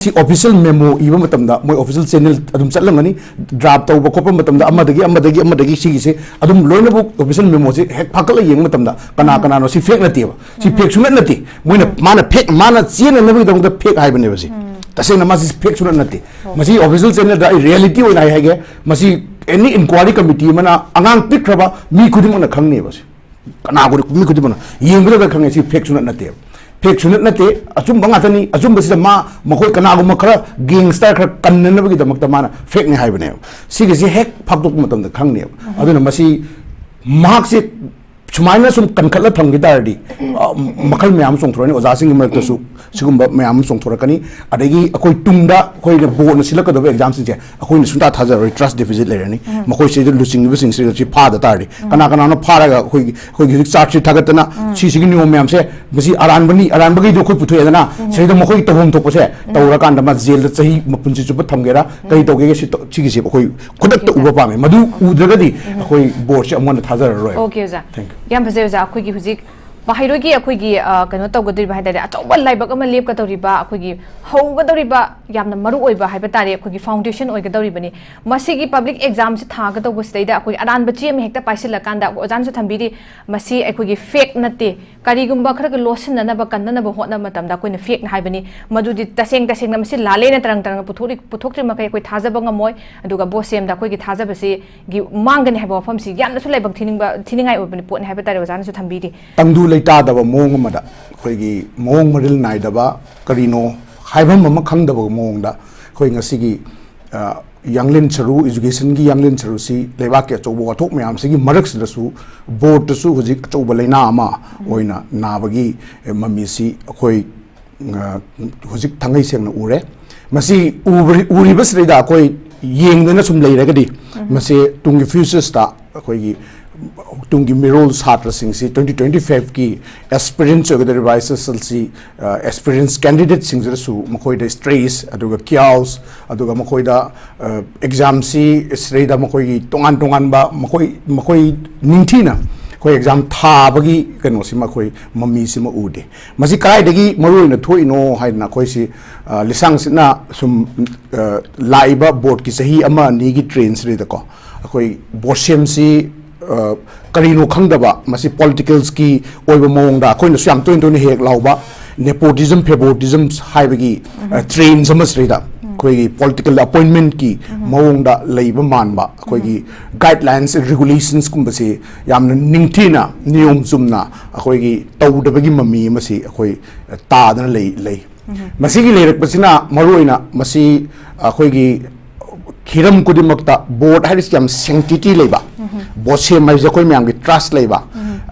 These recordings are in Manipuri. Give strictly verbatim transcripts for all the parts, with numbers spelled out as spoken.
ꯁꯤ official memo ꯏꯕ ꯃꯇꯝꯗ ꯃꯣꯏ official channel ꯑꯗꯨꯝ ꯆꯠꯂꯝꯒꯅꯤ, draft ꯇꯧꯕ ꯈꯣꯠꯄ ꯃꯇꯝꯗ ꯑꯃꯗꯒꯤ ꯑꯃꯗꯒꯤ ꯑꯃꯗꯒꯤ ꯁꯤꯒꯤꯁꯦ ꯑꯗꯨꯝ ꯂꯣꯏꯅꯃꯛ official memoꯁꯦ ꯍꯦꯛ ꯐꯥꯀꯠꯂ ꯌꯦꯡꯕ ꯃꯇꯝꯗ ꯀꯅꯥ ꯀꯅꯥꯅꯣ ꯁꯤ fake ꯅꯠꯇꯦꯕ꯫ ꯁꯤ fake ꯁꯨꯡꯅꯠ ꯅꯠꯇꯦ꯫ ꯃꯣꯏꯅ ꯃꯥꯅ fake ꯃꯥꯅ ꯆꯦꯟꯅꯅꯕꯒꯤꯗꯃꯛꯇ fake ꯍꯥꯏꯕꯅꯦꯕ ꯁꯤ꯫ ꯇꯁꯦꯡꯅ ꯃꯥꯁꯤ fake ꯁꯨꯡꯅꯠ ꯅꯠꯇꯦ꯫ ꯃꯁꯤ official channelꯗ ꯑꯩ reality ꯑꯣꯏꯅ ꯑꯩ ꯍꯥꯏꯒꯦ, ꯃꯁꯤ any inquiry committee ꯑꯃꯅ ꯑꯉꯥꯡ ꯄꯤꯛꯈ꯭ꯔꯕ ꯃꯤ ꯈꯨꯗꯤꯡꯃꯛꯅ ꯈꯪꯅꯦꯕ ꯁꯤ꯫ ꯀꯅꯥꯒꯨꯝꯕ ꯃꯤ ꯈꯨꯗꯤꯡꯃꯛꯅ ꯌꯦꯡꯕꯗ ꯈꯪꯉꯦ ꯁꯤ fake ꯁꯨꯡꯅꯠ ꯅꯠꯇꯦꯕ꯫ Fake ꯁꯨꯡꯅꯠ ꯅꯠꯇꯦ, ꯑꯆꯨꯝꯕ ꯉꯥꯛꯇꯅꯤ꯫ ꯑꯆꯨꯝꯕꯁꯤꯗ ꯃꯥ ꯃꯈꯣꯏ ꯀꯅꯥꯒꯨꯝꯕ ꯈꯔ gangster ꯈꯔ ꯀꯟꯅꯅꯕꯒꯤꯗꯃꯛꯇ ꯃꯥꯅ fakeꯅꯤ ꯍꯥꯏꯕꯅꯦꯕ꯫ ꯁꯤꯒꯤꯁꯤ ꯍꯦꯛ ꯐꯥꯛꯇꯣꯛꯄ ꯃꯇꯝꯗ ꯈꯪꯅꯦꯕ꯫ ꯑꯗꯨꯅ ꯃꯁꯤ ꯃꯍꯥꯛꯁꯦ ꯁꯨꯃꯥꯏꯅ ꯁꯨꯝ ꯀꯟꯈꯠꯂ ꯊꯝꯈꯤ ꯇꯥꯔꯗꯤ, ꯑ, ꯃꯈꯜ ꯃꯌꯥꯝ ꯑꯃ ꯆꯣꯡꯊꯣꯔꯛꯑꯅꯤ꯫ ꯑꯣꯖꯥꯁꯤꯡꯒꯤ ꯃꯔꯛꯇꯁꯨ ꯁꯤꯒꯨꯝꯕ ꯃꯌꯥꯝ ꯑꯃ ꯆꯣꯡꯊꯣꯔꯛꯀꯅꯤ꯫ ꯑꯗꯒꯤ ꯑꯩꯈꯣꯏ ꯇꯨꯡꯗ ꯑꯩꯈꯣꯏꯅ boardꯅ ꯁꯤꯜꯂꯛꯀꯗꯕ examꯁꯤꯡꯁꯦ ꯑꯩꯈꯣꯏꯅ ꯁꯨꯡꯊꯥ ꯊꯥꯖꯔꯔꯣꯏ, trust deficit ꯂꯩꯔꯅꯤ꯫ ꯃꯈꯣꯏꯁꯤꯗ ꯂꯨꯆꯤꯡꯉꯤꯕꯁꯤꯡꯁꯤꯗ ꯁꯤ ꯐꯥꯗ ꯇꯥꯔꯗꯤ ꯀꯅꯥ ꯀꯅꯥꯅꯣ ꯐꯥꯔꯒ ꯑꯩꯈꯣꯏꯒꯤ, ꯑꯩꯈꯣꯏꯒꯤ ꯍꯧꯖꯤꯛ charge sheet ꯊꯥꯒꯠꯇꯅ ꯁꯤꯁꯤꯒꯤ ꯅꯤꯌꯣꯝ ꯃꯌꯥꯝꯁꯦ ꯃꯁꯤ ꯑꯔꯥꯟꯕꯅꯤ, ꯑꯔꯥꯟꯕꯈꯩꯗꯣ ꯑꯩꯈꯣꯏ ꯄꯨꯊꯣꯛꯑꯦꯗꯅ ꯁꯤꯗ ꯃꯈꯣꯏ ꯇꯧꯐꯝ ꯊꯣꯛꯄꯁꯦ ꯇꯧꯔꯀꯥꯟꯗ ꯃꯥ jailꯗ ꯆꯍꯤ ꯃꯄꯨꯟꯁꯤ ꯆꯨꯞꯄ ꯊꯝꯒꯦꯔꯥ ꯀꯔꯤ ꯇꯧꯒꯦꯒꯦ ꯁꯤ ꯇꯧ-, ꯁꯤꯒꯤꯁꯦ ꯑꯩꯈꯣꯏ ꯈꯨꯗꯛꯇ ꯎꯕ ꯄꯥꯝꯃꯦ꯫ ꯃꯗꯨ ꯎꯗ꯭ꯔꯒꯗꯤ ꯑꯩꯈꯣꯏ boardꯁꯦ ꯑꯃꯨꯛ ꯍꯟꯅ ꯊꯥꯖꯔꯔꯣꯏ꯫ Okay ꯑꯣꯖꯥ꯫ Thank you꯫ ꯌꯥꯝ ꯐꯖꯩ ꯑꯣꯖꯥ꯫ ꯑꯩꯈꯣꯏꯒꯤ ꯍꯧꯖꯤꯛ ꯃꯍꯩꯔꯣꯏꯒꯤ ꯑꯩꯈꯣꯏꯒꯤ, ꯑ, ꯀꯩꯅꯣ ꯇꯧꯒꯗꯧꯔꯤꯕ ꯍꯥꯏ ꯇꯥꯔꯦ, ꯑꯆꯧꯕ ꯂꯥꯏꯕꯛ ꯑꯃ ꯂꯦꯞꯀꯗꯧꯔꯤꯕ ꯑꯩꯈꯣꯏꯒꯤ ꯍꯧꯒꯗꯧꯔꯤꯕ ꯌꯥꯝꯅ ꯃꯔꯨ ꯑꯣꯏꯕ ꯍꯥꯏꯕ ꯇꯥꯔꯦ, ꯑꯩꯈꯣꯏꯒꯤ foundation ꯑꯣꯏꯒꯗꯧꯔꯤꯕꯅꯤ꯫ ꯃꯁꯤꯒꯤ public examꯁꯤ ꯊꯥꯒꯗꯧꯕꯁꯤꯗꯩꯗ ꯑꯩꯈꯣꯏ ꯑꯔꯥꯟꯕ ꯆꯦ ꯑꯃ ꯍꯦꯛꯇ ꯄꯥꯏꯁꯤꯜꯂꯀꯥꯟꯗ ꯑꯣꯖꯥꯅꯁꯨ ꯊꯝꯕꯤꯔꯤ, ꯃꯁꯤ ꯑꯩꯈꯣꯏꯒꯤ fake ꯅꯠꯇꯦ꯫ ꯀꯔꯤꯒꯨꯝꯕ ꯈꯔꯒ ꯂꯣꯠꯁꯤꯟꯅꯅꯕ, ꯀꯟꯅꯅꯕ ꯍꯣꯠꯅꯕ ꯃꯇꯝꯗ ꯑꯩꯈꯣꯏꯅ fakeꯅ ꯍꯥꯏꯕꯅꯤ꯫ ꯃꯗꯨꯗꯤ ꯇꯁꯦꯡ ꯇꯁꯦꯡꯅ ꯃꯁꯤ ꯂꯥꯜꯂꯦꯅ ꯇꯔꯪ ꯇꯔꯪꯅ ꯄꯨꯊꯣꯛꯂꯤ-, ꯄꯨꯊꯣꯛꯇ꯭ꯔꯤ ꯃꯈꯩ ꯑꯩꯈꯣꯏ ꯊꯥꯖꯕ ꯉꯝꯃꯣꯏ꯫ ꯑꯗꯨꯒ ꯕꯣꯁ ꯁꯦꯝꯗ ꯑꯩꯈꯣꯏꯒꯤ ꯊꯥꯖꯕꯁꯤꯒꯤ ꯃꯥꯡꯒꯅꯤ ꯍꯥꯏꯕ ꯋꯥꯐꯝꯁꯤ ꯌꯥꯝꯅꯁꯨ ꯂꯥꯏꯕꯛ ꯊꯤꯅꯤꯡꯕ, ꯊꯤꯅꯤꯡꯉꯥꯏ ꯑꯣꯏꯕ ꯄꯣꯠꯅꯤ ꯍꯥꯏꯕ ꯇꯥꯔꯦ, ꯑꯣꯖꯥꯅꯁꯨ ꯊꯝꯕꯤꯔꯤ꯫ ꯇꯪꯗꯨ ꯂꯩꯇꯥꯗꯕ ꯃꯑꯣꯡ ꯑꯃꯗ, ꯑꯩꯈꯣꯏꯒꯤ ꯃꯑꯣꯡ ꯃꯔꯤꯜ ꯅꯥꯏꯗꯕ, ꯀꯔꯤꯅꯣ ꯍꯥꯏꯐꯝ ꯑꯃ ꯈꯪꯗꯕ ꯃꯑꯣꯡꯗ ꯑꯩꯈꯣꯏ ꯉꯁꯤꯒꯤ, ꯑ, ꯌꯥꯡꯂꯦꯟ ꯁꯔꯨ, educationꯒꯤ ꯌꯥꯡꯂꯦꯟ ꯁꯔꯨꯁꯤ ꯂꯩꯕꯥꯛꯀꯤ ꯑꯆꯧꯕ ꯋꯥꯊꯣꯛ ꯃꯌꯥꯝꯁꯤꯒꯤ ꯃꯔꯛꯁꯤꯗꯁꯨ boardꯇꯁꯨ ꯍꯧꯖꯤꯛ ꯑꯆꯧꯕ ꯂꯩꯅꯥ ꯑꯃ ꯑꯣꯏꯅ ꯅꯥꯕꯒꯤ, ꯑ, ꯃꯃꯤꯁꯤ ꯑꯩꯈꯣꯏ, ꯑ, ꯍꯧꯖꯤꯛ ꯊꯥꯡꯉꯩ ꯁꯦꯡꯅ ꯎꯔꯦ꯫ ꯃꯁꯤ ꯎꯕ-, ꯎꯔꯤꯕꯁꯤꯗꯩꯗ ꯑꯩꯈꯣꯏ ꯌꯦꯡꯗꯅ ꯁꯨꯝ ꯂꯩꯔꯒꯗꯤ ꯃꯁꯤ ꯇꯨꯡꯒꯤ futuresꯇ ꯑꯩꯈꯣꯏꯒꯤ ꯇꯨꯡꯒꯤ ꯃꯤꯔꯣꯜ ꯁꯥꯇ꯭ꯔꯁꯤꯡꯁꯤ twenty twenty fiveꯀꯤ aspirants ꯑꯣꯏꯒꯗꯧꯔꯤꯕ SSLC, ꯑ, aspirants candidateꯁꯤꯡꯁꯤꯗꯁꯨ ꯃꯈꯣꯏꯗ stress, ꯑꯗꯨꯒ chaos, ꯑꯗꯨꯒ ꯃꯈꯣꯏꯗ, ꯑ, examꯁꯤ ꯁꯤꯗꯩꯗ ꯃꯈꯣꯏꯒꯤ ꯇꯣꯉꯥꯟ ꯇꯣꯉꯥꯟꯕ ꯃꯈꯣꯏ, ꯃꯈꯣꯏ ꯅꯤꯡꯊꯤꯅ ꯑꯩꯈꯣꯏ ꯑꯦꯛꯖꯥꯝ ꯊꯥꯕꯒꯤ ꯀꯩꯅꯣꯁꯤꯃ, ꯑꯩꯈꯣꯏ ꯃꯃꯤꯁꯤꯃ ꯎꯗꯦ꯫ ꯃꯁꯤ ꯀꯗꯥꯏꯗꯒꯤ ꯃꯔꯨ ꯑꯣꯏꯅ ꯊꯣꯛꯏꯅꯣ ꯍꯥꯏꯗꯅ ꯑꯩꯈꯣꯏꯁꯤ, ꯑ, ꯂꯤꯁꯥꯡꯁꯤꯠꯅ ꯁꯨꯝ, ꯑ, ꯂꯥꯛꯏꯕ ꯕꯣꯔꯗꯀꯤ ꯆꯍꯤ ꯑꯃ ꯑꯅꯤꯒꯤ ꯇ꯭ꯔꯦꯟꯁꯤꯗꯩꯗꯀꯣ, ꯑꯩꯈꯣꯏ ꯕꯣꯁꯦꯝꯁꯤ, ꯑ, ꯀꯔꯤꯅꯣ ꯈꯪꯗꯕ, ꯃꯁꯤ ꯄꯣꯂꯤꯇꯤꯀꯦꯜꯁꯀꯤ ꯑꯣꯏꯕ ꯃꯑꯣꯡꯗ ꯑꯩꯈꯣꯏꯅꯁꯨ ꯌꯥꯝ ꯇꯣꯏꯅ ꯇꯣꯏꯅ ꯍꯦꯛ ꯂꯥꯎꯕ nepotism, favoritism ꯍꯥꯏꯕꯒꯤ, ꯑ, ꯇ꯭ꯔꯦꯟꯁ ꯑꯃꯁꯤꯗꯩꯗ ꯑꯩꯈꯣꯏꯒꯤ ꯄꯣꯂꯤꯇꯤꯀꯦꯜ ꯑꯦꯄꯣꯏꯟꯃꯦꯟꯠꯀꯤ ꯃꯑꯣꯡꯗ ꯂꯩꯕ ꯃꯥꯟꯕ, ꯑꯩꯈꯣꯏꯒꯤ guidelines and regulations ꯀꯨꯝꯕꯁꯤ ꯌꯥꯝꯅ ꯅꯤꯡꯊꯤꯅ, ꯅꯤꯌꯣꯝ ꯆꯨꯝꯅ ꯑꯩꯈꯣꯏꯒꯤ ꯇꯧꯗꯕꯒꯤ ꯃꯃꯤ ꯑꯃꯁꯤ ꯑꯩꯈꯣꯏ ꯇꯥꯗꯅ ꯂꯩ, ꯂꯩ꯫ ꯃꯁꯤꯒꯤ ꯂꯩꯔꯛꯄꯁꯤꯅ ꯃꯔꯨꯑꯣꯏꯅ ꯃꯁꯤ ꯑꯩꯈꯣꯏꯒꯤ ꯍꯤꯔꯝ ꯈꯨꯗꯤꯡꯃꯛꯇ ꯕꯣꯔꯗ ꯍꯥꯏꯔꯤꯁꯤ ꯌꯥꯝ sanctity ꯂꯩꯕ, ꯕꯣꯁꯦꯝ ꯍꯥꯏꯁꯦ ꯑꯩꯈꯣꯏ ꯃꯌꯥꯝꯒꯤ ꯇ꯭ꯔꯁ ꯂꯩꯕ,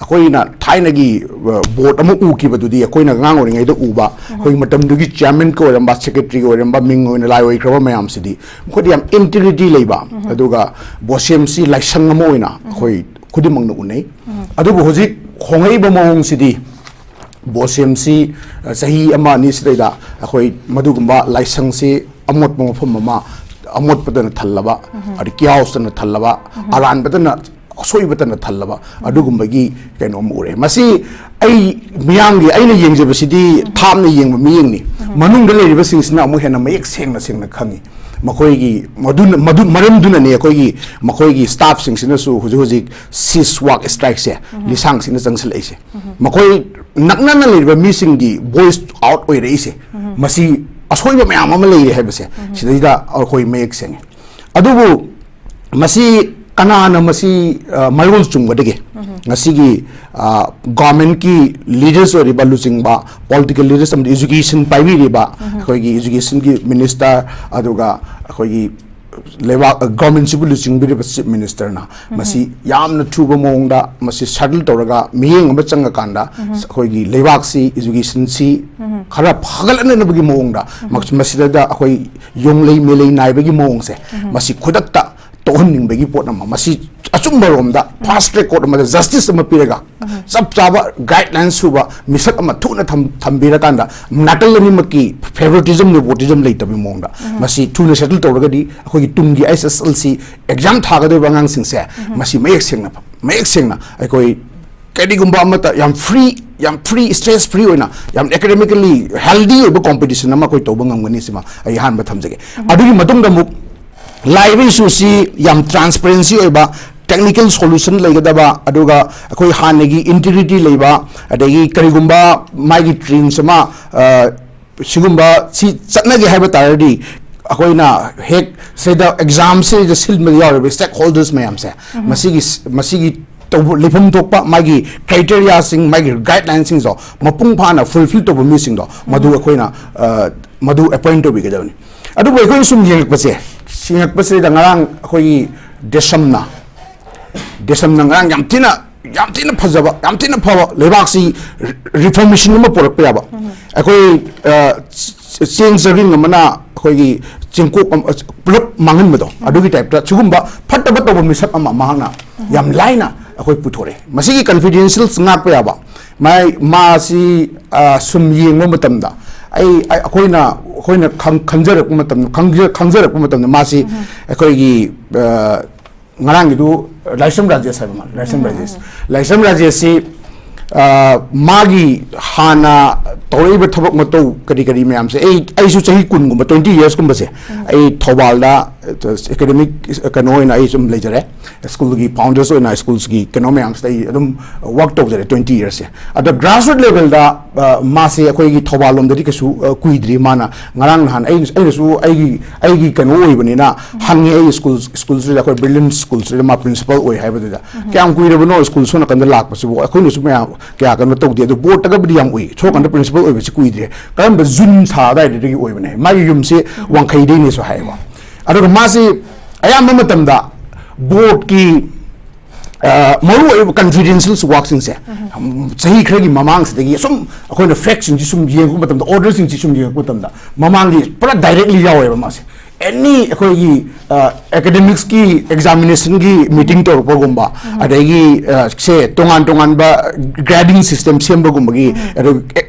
ꯑꯩꯈꯣꯏꯅ ꯊꯥꯏꯅꯒꯤ, ꯑ, ꯕꯣꯔꯗ ꯑꯃ ꯎꯈꯤꯕꯗꯨꯗꯤ ꯑꯩꯈꯣꯏꯅ ꯑꯉꯥꯡ ꯑꯣꯏꯔꯤꯉꯩꯗ ꯎꯕ, ꯑꯩꯈꯣꯏ ꯃꯇꯝꯗꯨꯒꯤ ꯆꯤꯌꯥꯔꯃꯦꯟꯒ ꯑꯣꯏꯔꯝꯕ, ꯁꯦꯀ꯭ꯔꯦꯇꯔꯤꯒ ꯑꯣꯏꯔꯝꯕ, ꯃꯤꯡ ꯑꯣꯏꯅ ꯂꯥꯏ ꯑꯣꯏꯈ꯭ꯔꯕ ꯃꯌꯥꯝꯁꯤꯗꯤ ꯃꯈꯣꯏꯗ ꯌꯥꯝ ꯏꯟꯇꯤꯒ꯭ꯔꯤꯇꯤ ꯂꯩꯕ, ꯑꯗꯨꯒ ꯕꯣꯁꯦꯝꯁꯤ ꯂꯥꯏꯁꯪ ꯑꯃ ꯑꯣꯏꯅ ꯑꯩꯈꯣꯏ ꯈꯨꯗꯤꯡꯃꯛꯅ ꯎꯅꯩ꯫ ꯑꯗꯨꯕꯨ ꯍꯧꯖꯤꯛ ꯍꯣꯡꯂꯛꯏꯕ ꯃꯑꯣꯡꯁꯤꯗꯤ ꯕꯣꯁꯦꯝꯁꯤ, ꯑ, ꯆꯍꯤ ꯑꯃ ꯑꯅꯤ ꯁꯤꯗꯩꯗ ꯑꯩꯈꯣꯏ ꯃꯗꯨꯒꯨꯝꯕ ꯂꯥꯏꯁꯪꯁꯤ ꯑꯃꯣꯠꯄ ꯃꯐꯝ ꯑꯃ, ꯑꯃꯣꯠꯄꯗꯅ ꯊꯜꯂꯕ, ꯑꯗꯩ ꯀꯤꯌꯥꯎꯁꯇꯅ ꯊꯜꯂꯕ, ꯑꯔꯥꯟꯕꯗꯅ, ꯑꯁꯣꯏꯕꯇꯅ ꯊꯜꯂꯕ ꯑꯗꯨꯒꯨꯝꯕꯒꯤ ꯀꯩꯅꯣ ꯑꯃ ꯎꯔꯦ꯫ ꯃꯁꯤ ꯑꯩ ꯃꯤꯌꯥꯝꯒꯤ, ꯑꯩꯅ ꯌꯦꯡꯖꯕꯁꯤꯗꯤ ꯊꯥꯞꯅ ꯌꯦꯡꯕ ꯃꯤꯠꯌꯦꯡꯅꯤ꯫ ꯃꯅꯨꯡꯗ ꯂꯩꯔꯤꯕꯁꯤꯡꯁꯤꯅ ꯑꯃꯨꯛ ꯍꯦꯟꯅ ꯃꯌꯦꯛ ꯁꯦꯡꯅ ꯁꯦꯡꯅ ꯈꯪꯉꯤ꯫ ꯃꯈꯣꯏꯒꯤ ꯃꯗꯨꯅ, ꯃꯗꯨ, ꯃꯔꯝꯗꯨꯅꯅꯤ ꯑꯩꯈꯣꯏꯒꯤ, ꯃꯈꯣꯏꯒꯤ ꯁ꯭ꯇꯥꯐꯁꯤꯡꯁꯤꯅꯁꯨ ꯍꯧꯖꯤꯛ ꯍꯧꯖꯤꯛ cease work strikeꯁꯦ ꯂꯤꯁꯥꯡꯁꯤꯠꯅ ꯆꯪꯁꯤꯜꯂꯛꯏꯁꯦ꯫ ꯃꯈꯣꯏ ꯅꯛꯅꯅ ꯂꯩꯔꯤꯕ ꯃꯤꯁꯤꯡꯒꯤ voice out ꯑꯣꯏꯔꯛꯏꯁꯦ꯫ ꯃꯁꯤ ꯑꯁꯣꯏꯕ ꯃꯌꯥꯝ ꯑꯃ ꯂꯩꯔꯦ ꯍꯥꯏꯕꯁꯦ ꯁꯤꯗꯩꯗ ꯑꯩꯈꯣꯏ ꯃꯌꯦꯛ ꯁꯦꯡꯉꯤ꯫ ꯑꯗꯨꯕꯨ ꯃꯁꯤ ꯀꯅꯥꯅ ꯃꯁꯤ, ꯑ, ꯃꯥꯏꯔꯣꯜ ꯆꯨꯝꯒꯗꯒꯦ? ꯉꯁꯤꯒꯤ, ꯑ, ꯒꯣꯔꯃꯦꯟꯠꯀꯤ ꯂꯤꯗꯔꯁ ꯑꯣꯏꯔꯤꯕ ꯂꯨꯆꯤꯡꯕ, ꯄꯣꯂꯤꯇꯤꯀꯦꯜ ꯂꯤꯗꯔꯁ ꯑꯃꯗꯤ ꯏꯖꯨꯀꯦꯁꯟ ꯄꯥꯏꯕꯤꯔꯤꯕ ꯑꯩꯈꯣꯏꯒꯤ ꯏꯖꯨꯀꯦꯁꯟꯒꯤ ꯃꯤꯅꯤꯁꯇꯔ, ꯑꯗꯨꯒ ꯑꯩꯈꯣꯏꯒꯤ ꯂꯩꯕꯥꯛ, ꯑ, ꯒꯣꯔꯃꯦꯟꯠꯁꯤꯕꯨ ꯂꯨꯆꯤꯡꯕꯤꯔꯤꯕ ꯆꯤꯐ ꯃꯤꯅꯤꯁꯇꯔꯅ ꯃꯁꯤ ꯌꯥꯝꯅ ꯊꯨꯕ ꯃꯑꯣꯡꯗ ꯃꯁꯤ ꯁꯦꯇꯜ ꯇꯧꯔꯒ ꯃꯤꯠꯌꯦꯡ ꯑꯃ ꯆꯪꯉꯀꯥꯟꯗ ꯑꯩꯈꯣꯏꯒꯤ ꯂꯩꯕꯥꯛꯁꯤ, ꯏꯖꯨꯀꯦꯁꯟꯁꯤ ꯈꯔ ꯐꯒꯠꯂꯛꯅꯕꯒꯤ ꯃꯑꯣꯡꯗ, ꯃꯁꯤꯗ ꯑꯩꯈꯣꯏ ꯌꯣꯡꯂꯩ ꯃꯦꯂꯩ ꯅꯥꯏꯕꯒꯤ ꯃꯑꯣꯡꯁꯦ, ꯃꯁꯤ ꯈꯨꯗꯛꯇ ꯇꯣꯛꯍꯟꯅꯤꯡꯕꯒꯤ ꯄꯣꯠ ꯑꯃ, ꯃꯁꯤ ꯑꯆꯨꯝꯕꯔꯣꯝꯗ fast track court ꯑꯃꯗ justice ꯑꯃ ꯄꯤꯔꯒ, ꯆꯞ ꯆꯥꯕ guideline ꯁꯨꯕ ꯃꯤꯁꯛ ꯑꯃ ꯊꯨꯅ ꯊꯝ-, ꯊꯝꯕꯤꯔꯀꯥꯟꯗ, ꯅꯥꯀꯜ ꯑꯅꯤꯃꯛꯀꯤ favoritism, nepotism ꯂꯩꯇꯕꯒꯤ ꯃꯑꯣꯡꯗ ꯃꯁꯤ ꯊꯨꯅ settle ꯇꯧꯔꯒꯗꯤ ꯑꯩꯈꯣꯏꯒꯤ ꯇꯨꯡꯒꯤ S S L C exam ꯊꯥꯒꯗꯧꯔꯤꯕ ꯑꯉꯥꯡꯁꯤꯡꯁꯦ ꯃꯁꯤ ꯃꯌꯦꯛ ꯁꯦꯡꯅ, ꯃꯌꯦꯛ ꯁꯦꯡꯅ ꯑꯩꯈꯣꯏ ꯀꯔꯤꯒꯨꯝꯕ ꯑꯃꯠꯇ ꯌꯥꯝ free, ꯌꯥꯝ free, stress free ꯑꯣꯏꯅ, ꯌꯥꯝ academically healthy ꯑꯣꯏꯕ competition ꯑꯃ ꯑꯩꯈꯣꯏ ꯇꯧꯕ ꯉꯝꯒꯅꯤ꯫ ꯁꯤꯃ ꯑꯩ ꯑꯍꯥꯟꯕ ꯊꯝꯖꯒꯦ꯫ ꯑꯗꯨꯒꯤ ꯃꯇꯨꯡꯗ ꯑꯃꯨꯛ ꯂꯥꯛꯏꯕ issue ꯁꯤ ꯌꯥꯝ transparency ꯑꯣꯏꯕ, technical solution ꯂꯩꯒꯗꯕ, ꯑꯗꯨꯒ ꯑꯩꯈꯣꯏ ꯍꯥꯟꯅꯒꯤ integrity ꯂꯩꯕ, ꯑꯗꯒꯤ ꯀꯔꯤꯒꯨꯝꯕ ꯃꯥꯒꯤ change ꯑꯃ, ꯑ, ꯁꯤꯒꯨꯝꯕ ꯁꯤ ꯆꯠꯅꯒꯦ ꯍꯥꯏꯕ ꯇꯥꯔꯗꯤ, ꯑꯩꯈꯣꯏꯅ ꯍꯦꯛ ꯁꯤꯗ exam ꯁꯤꯗ ꯁꯤꯟꯕꯗ ꯌꯥꯎꯔꯤꯕ stakeholders ꯃꯌꯥꯝꯁꯦ, ꯃꯁꯤꯒꯤ, ꯃꯁꯤꯒꯤ ꯇꯧꯕ, ꯂꯩꯐꯝ ꯊꯣꯛꯄ ꯃꯥꯒꯤ criteria ꯁꯤꯡ, ꯃꯥꯒꯤ guideline ꯁꯤꯡꯗꯣ ꯃꯄꯨꯡ ꯐꯥꯅ fulfill ꯇꯧꯕ ꯃꯤꯁꯤꯡꯗꯣ, ꯃꯗꯨ ꯑꯩꯈꯣꯏꯅ, ꯑ, ꯃꯗꯨ appoint ꯇꯧꯕꯤꯒꯗꯕꯅꯤ꯫ ꯑꯗꯨꯕꯨ ꯑꯩꯈꯣꯏꯅ ꯁꯨꯝ ꯌꯦꯡꯉꯛꯄꯁꯦ, ꯌꯦꯡꯉꯛꯄꯁꯤꯗ ꯉꯔꯥꯡ ꯑꯩꯈꯣꯏꯒꯤ ꯗꯦꯁꯝꯅ, ꯗꯦꯁꯝꯅ ꯉꯔꯥꯡ ꯌꯥꯝ ꯊꯤꯅ, ꯌꯥꯝ ꯊꯤꯅ ꯐꯖꯕ, ꯌꯥꯝ ꯊꯤꯅ ꯐꯕ, ꯂꯩꯕꯥꯛꯁꯤ reformation ꯑꯃ ꯄꯨꯔꯛꯄ ꯌꯥꯕ꯫ ꯑꯩꯈꯣꯏ, ꯑ, ꯆ-, ꯆꯦꯡ ꯆꯥꯔꯤꯡ ꯑꯃꯅ ꯑꯩꯈꯣꯏꯒꯤ ꯆꯦꯡꯀꯣꯛ ꯑꯃ, ꯄꯨꯂꯞ ꯃꯥꯡꯍꯟꯕꯗꯣ, ꯑꯗꯨꯒꯤ type ꯇ ꯁꯤꯒꯨꯝꯕ ꯐꯠꯇꯕ ꯇꯧꯕ ꯃꯤꯁꯛ ꯑꯃ ꯃꯍꯥꯛꯅ ꯌꯥꯝ ꯂꯥꯏꯅ ꯑꯩꯈꯣꯏ ꯄꯨꯊꯣꯔꯛꯑꯦ꯫ ꯃꯁꯤꯒꯤ confidentials ꯉꯥꯛꯄ ꯌꯥꯕ, ꯃꯥꯏ, ꯃꯥꯁꯤ, ꯑ, ꯁꯨꯝ ꯌꯦꯡꯕ ꯃꯇꯝꯗ, ꯑꯩ, ꯑꯩ, ꯑꯩꯈꯣꯏꯅ, ꯑꯩꯈꯣꯏꯅ ꯈꯪ-, ꯈꯟꯖꯔꯛꯄ ꯃꯇꯝꯗ, ꯈꯪꯖ-, ꯈꯪꯖꯔꯛꯄ ꯃꯇꯝꯗ ꯃꯥꯁꯤ ꯑꯩꯈꯣꯏꯒꯤ, ꯑ, ꯉꯔꯥꯡꯒꯤꯗꯨ ꯂꯥꯏꯁ꯭ꯔꯝ ꯔꯥꯖꯦꯁ ꯍꯥꯏꯕ ꯃꯥꯜꯂꯦ, ꯂꯥꯏꯁ꯭ꯔꯝ ꯔꯥꯖꯦꯁ꯫ ꯂꯥꯏꯁ꯭ꯔꯝ ꯔꯥꯖꯦꯁꯁꯤ, ꯑ, ꯃꯥꯒꯤ ꯍꯥꯟꯅ ꯇꯧꯔꯛꯏꯕ ꯊꯕꯛ ꯃꯇꯧ ꯀꯔꯤ ꯀꯔꯤ ꯃꯌꯥꯝꯁꯦ, ꯑꯩ, ꯑꯩꯁꯨ ꯆꯍꯤ ꯀꯨꯟꯒꯨꯝꯕ, twenty years ꯀꯨꯝꯕꯁꯦ, ꯑꯩ ꯊꯧꯕꯥꯜꯗ, ꯑ, academic, ꯑ, ꯀꯩꯅꯣ ꯑꯣꯏꯅ ꯑꯩ ꯁꯨꯝ ꯂꯩꯖꯔꯦ꯫ School ꯒꯤ founders ꯑꯣꯏꯅ school ꯒꯤ ꯀꯩꯅꯣ ꯃꯌꯥꯝꯁꯤꯗ ꯑꯩ ꯑꯗꯨꯝ work ꯇꯧꯖꯔꯦ twenty years ꯁꯦ꯫ ꯑꯗꯣ grassroot level ꯗ, ꯑ, ꯃꯥꯁꯦ ꯑꯩꯈꯣꯏꯒꯤ ꯊꯧꯕꯥꯜ ꯂꯣꯝꯗꯗꯤ ꯀꯩꯁꯨ, ꯑ, ꯀꯨꯏꯗ꯭ꯔꯤ꯫ ꯃꯥꯅ ꯉꯔꯥꯡ ꯅꯍꯥꯟ ꯑꯩꯅ, ꯑꯩꯅꯁꯨ ꯑꯩꯒꯤ, ꯑꯩꯒꯤ ꯀꯩꯅꯣ ꯑꯣꯏꯕꯅꯤꯅ ꯍꯪꯉꯦ, ꯑꯩ school, school ꯁꯤꯗ, ꯑꯩꯈꯣꯏ brilliant school ꯁꯤꯗ ꯃꯥ principal ꯑꯣꯏ ꯍꯥꯏꯕꯗꯨꯗ, "ꯀꯌꯥꯝ ꯀꯨꯏꯔꯕꯅꯣ school ꯁꯣꯝ ꯅꯥꯀꯟꯗ ꯂꯥꯛꯄꯁꯤꯕꯨ?" ꯑꯩꯈꯣꯏꯅꯁꯨ ꯃꯌꯥꯝ ꯀꯌꯥ ꯀꯩꯅꯣ ꯇꯧꯗꯦ, ꯑꯗꯣ board ꯇꯒꯕꯨꯗꯤ ꯌꯥꯝ ꯎꯏ꯫ ꯁꯣꯝ ꯅꯥꯀꯟꯗ principal ꯑꯣꯏꯕꯁꯤ ꯀꯨꯏꯗ꯭ꯔꯤ꯫ ꯀꯔꯝꯕ, June ꯊꯥ ꯑꯗꯨꯋꯥꯏꯗꯒꯤ ꯑꯣꯏꯕꯅꯦ꯫ ꯃꯥꯒꯤ ꯌꯨꯝꯁꯦ ꯋꯥꯡꯈꯩꯗꯩꯅꯦꯁꯨ ꯍꯥꯏꯌꯦꯕ꯫ ꯑꯗꯨꯒ ꯃꯥꯁꯤ ꯑꯌꯥꯝꯕ ꯃꯇꯝꯗ board ꯀꯤ, ꯑ, ꯃꯔꯨꯑꯣꯏꯕ confidential work ꯁꯤꯡꯁꯦ, ꯎꯝ, ꯆꯍꯤ ꯈꯔꯒꯤ ꯃꯃꯥꯡꯁꯤꯗꯒꯤ ꯁꯨꯝ ꯑꯩꯈꯣꯏꯅ fact ꯁꯤꯡꯁꯤ ꯁꯨꯝ ꯌꯦꯡꯉꯛꯄ ꯃꯇꯝꯗ, order ꯁꯤꯡꯁꯤ ꯁꯨꯝ ꯌꯦꯡꯉꯛꯄ ꯃꯇꯝꯗ, ꯃꯃꯥꯡꯒꯤ ꯄꯨꯔꯥ directly ꯌꯥꯎꯋꯦꯕ ꯃꯥꯁꯦ꯫ ꯑꯦꯅꯤ ꯑꯩꯈꯣꯏꯒꯤ ꯑꯦꯀꯥꯗꯦꯃꯤꯛꯁꯀꯤ ꯑꯦꯛꯖꯥꯃꯤꯅꯦꯁꯟꯒꯤ ꯃꯤꯇꯤꯡ ꯇꯧꯔꯛꯄꯒꯨꯝꯕ, ꯑꯗꯒꯤ ꯑ, ꯁꯦ ꯇꯣꯉꯥꯟ ꯇꯣꯉꯥꯟꯕ ꯒ꯭ꯔꯦꯗꯤꯡ ꯁꯤꯁꯇꯦꯝ ꯁꯦꯝꯕꯒꯨꯝꯕꯒꯤ, ꯑꯗꯨ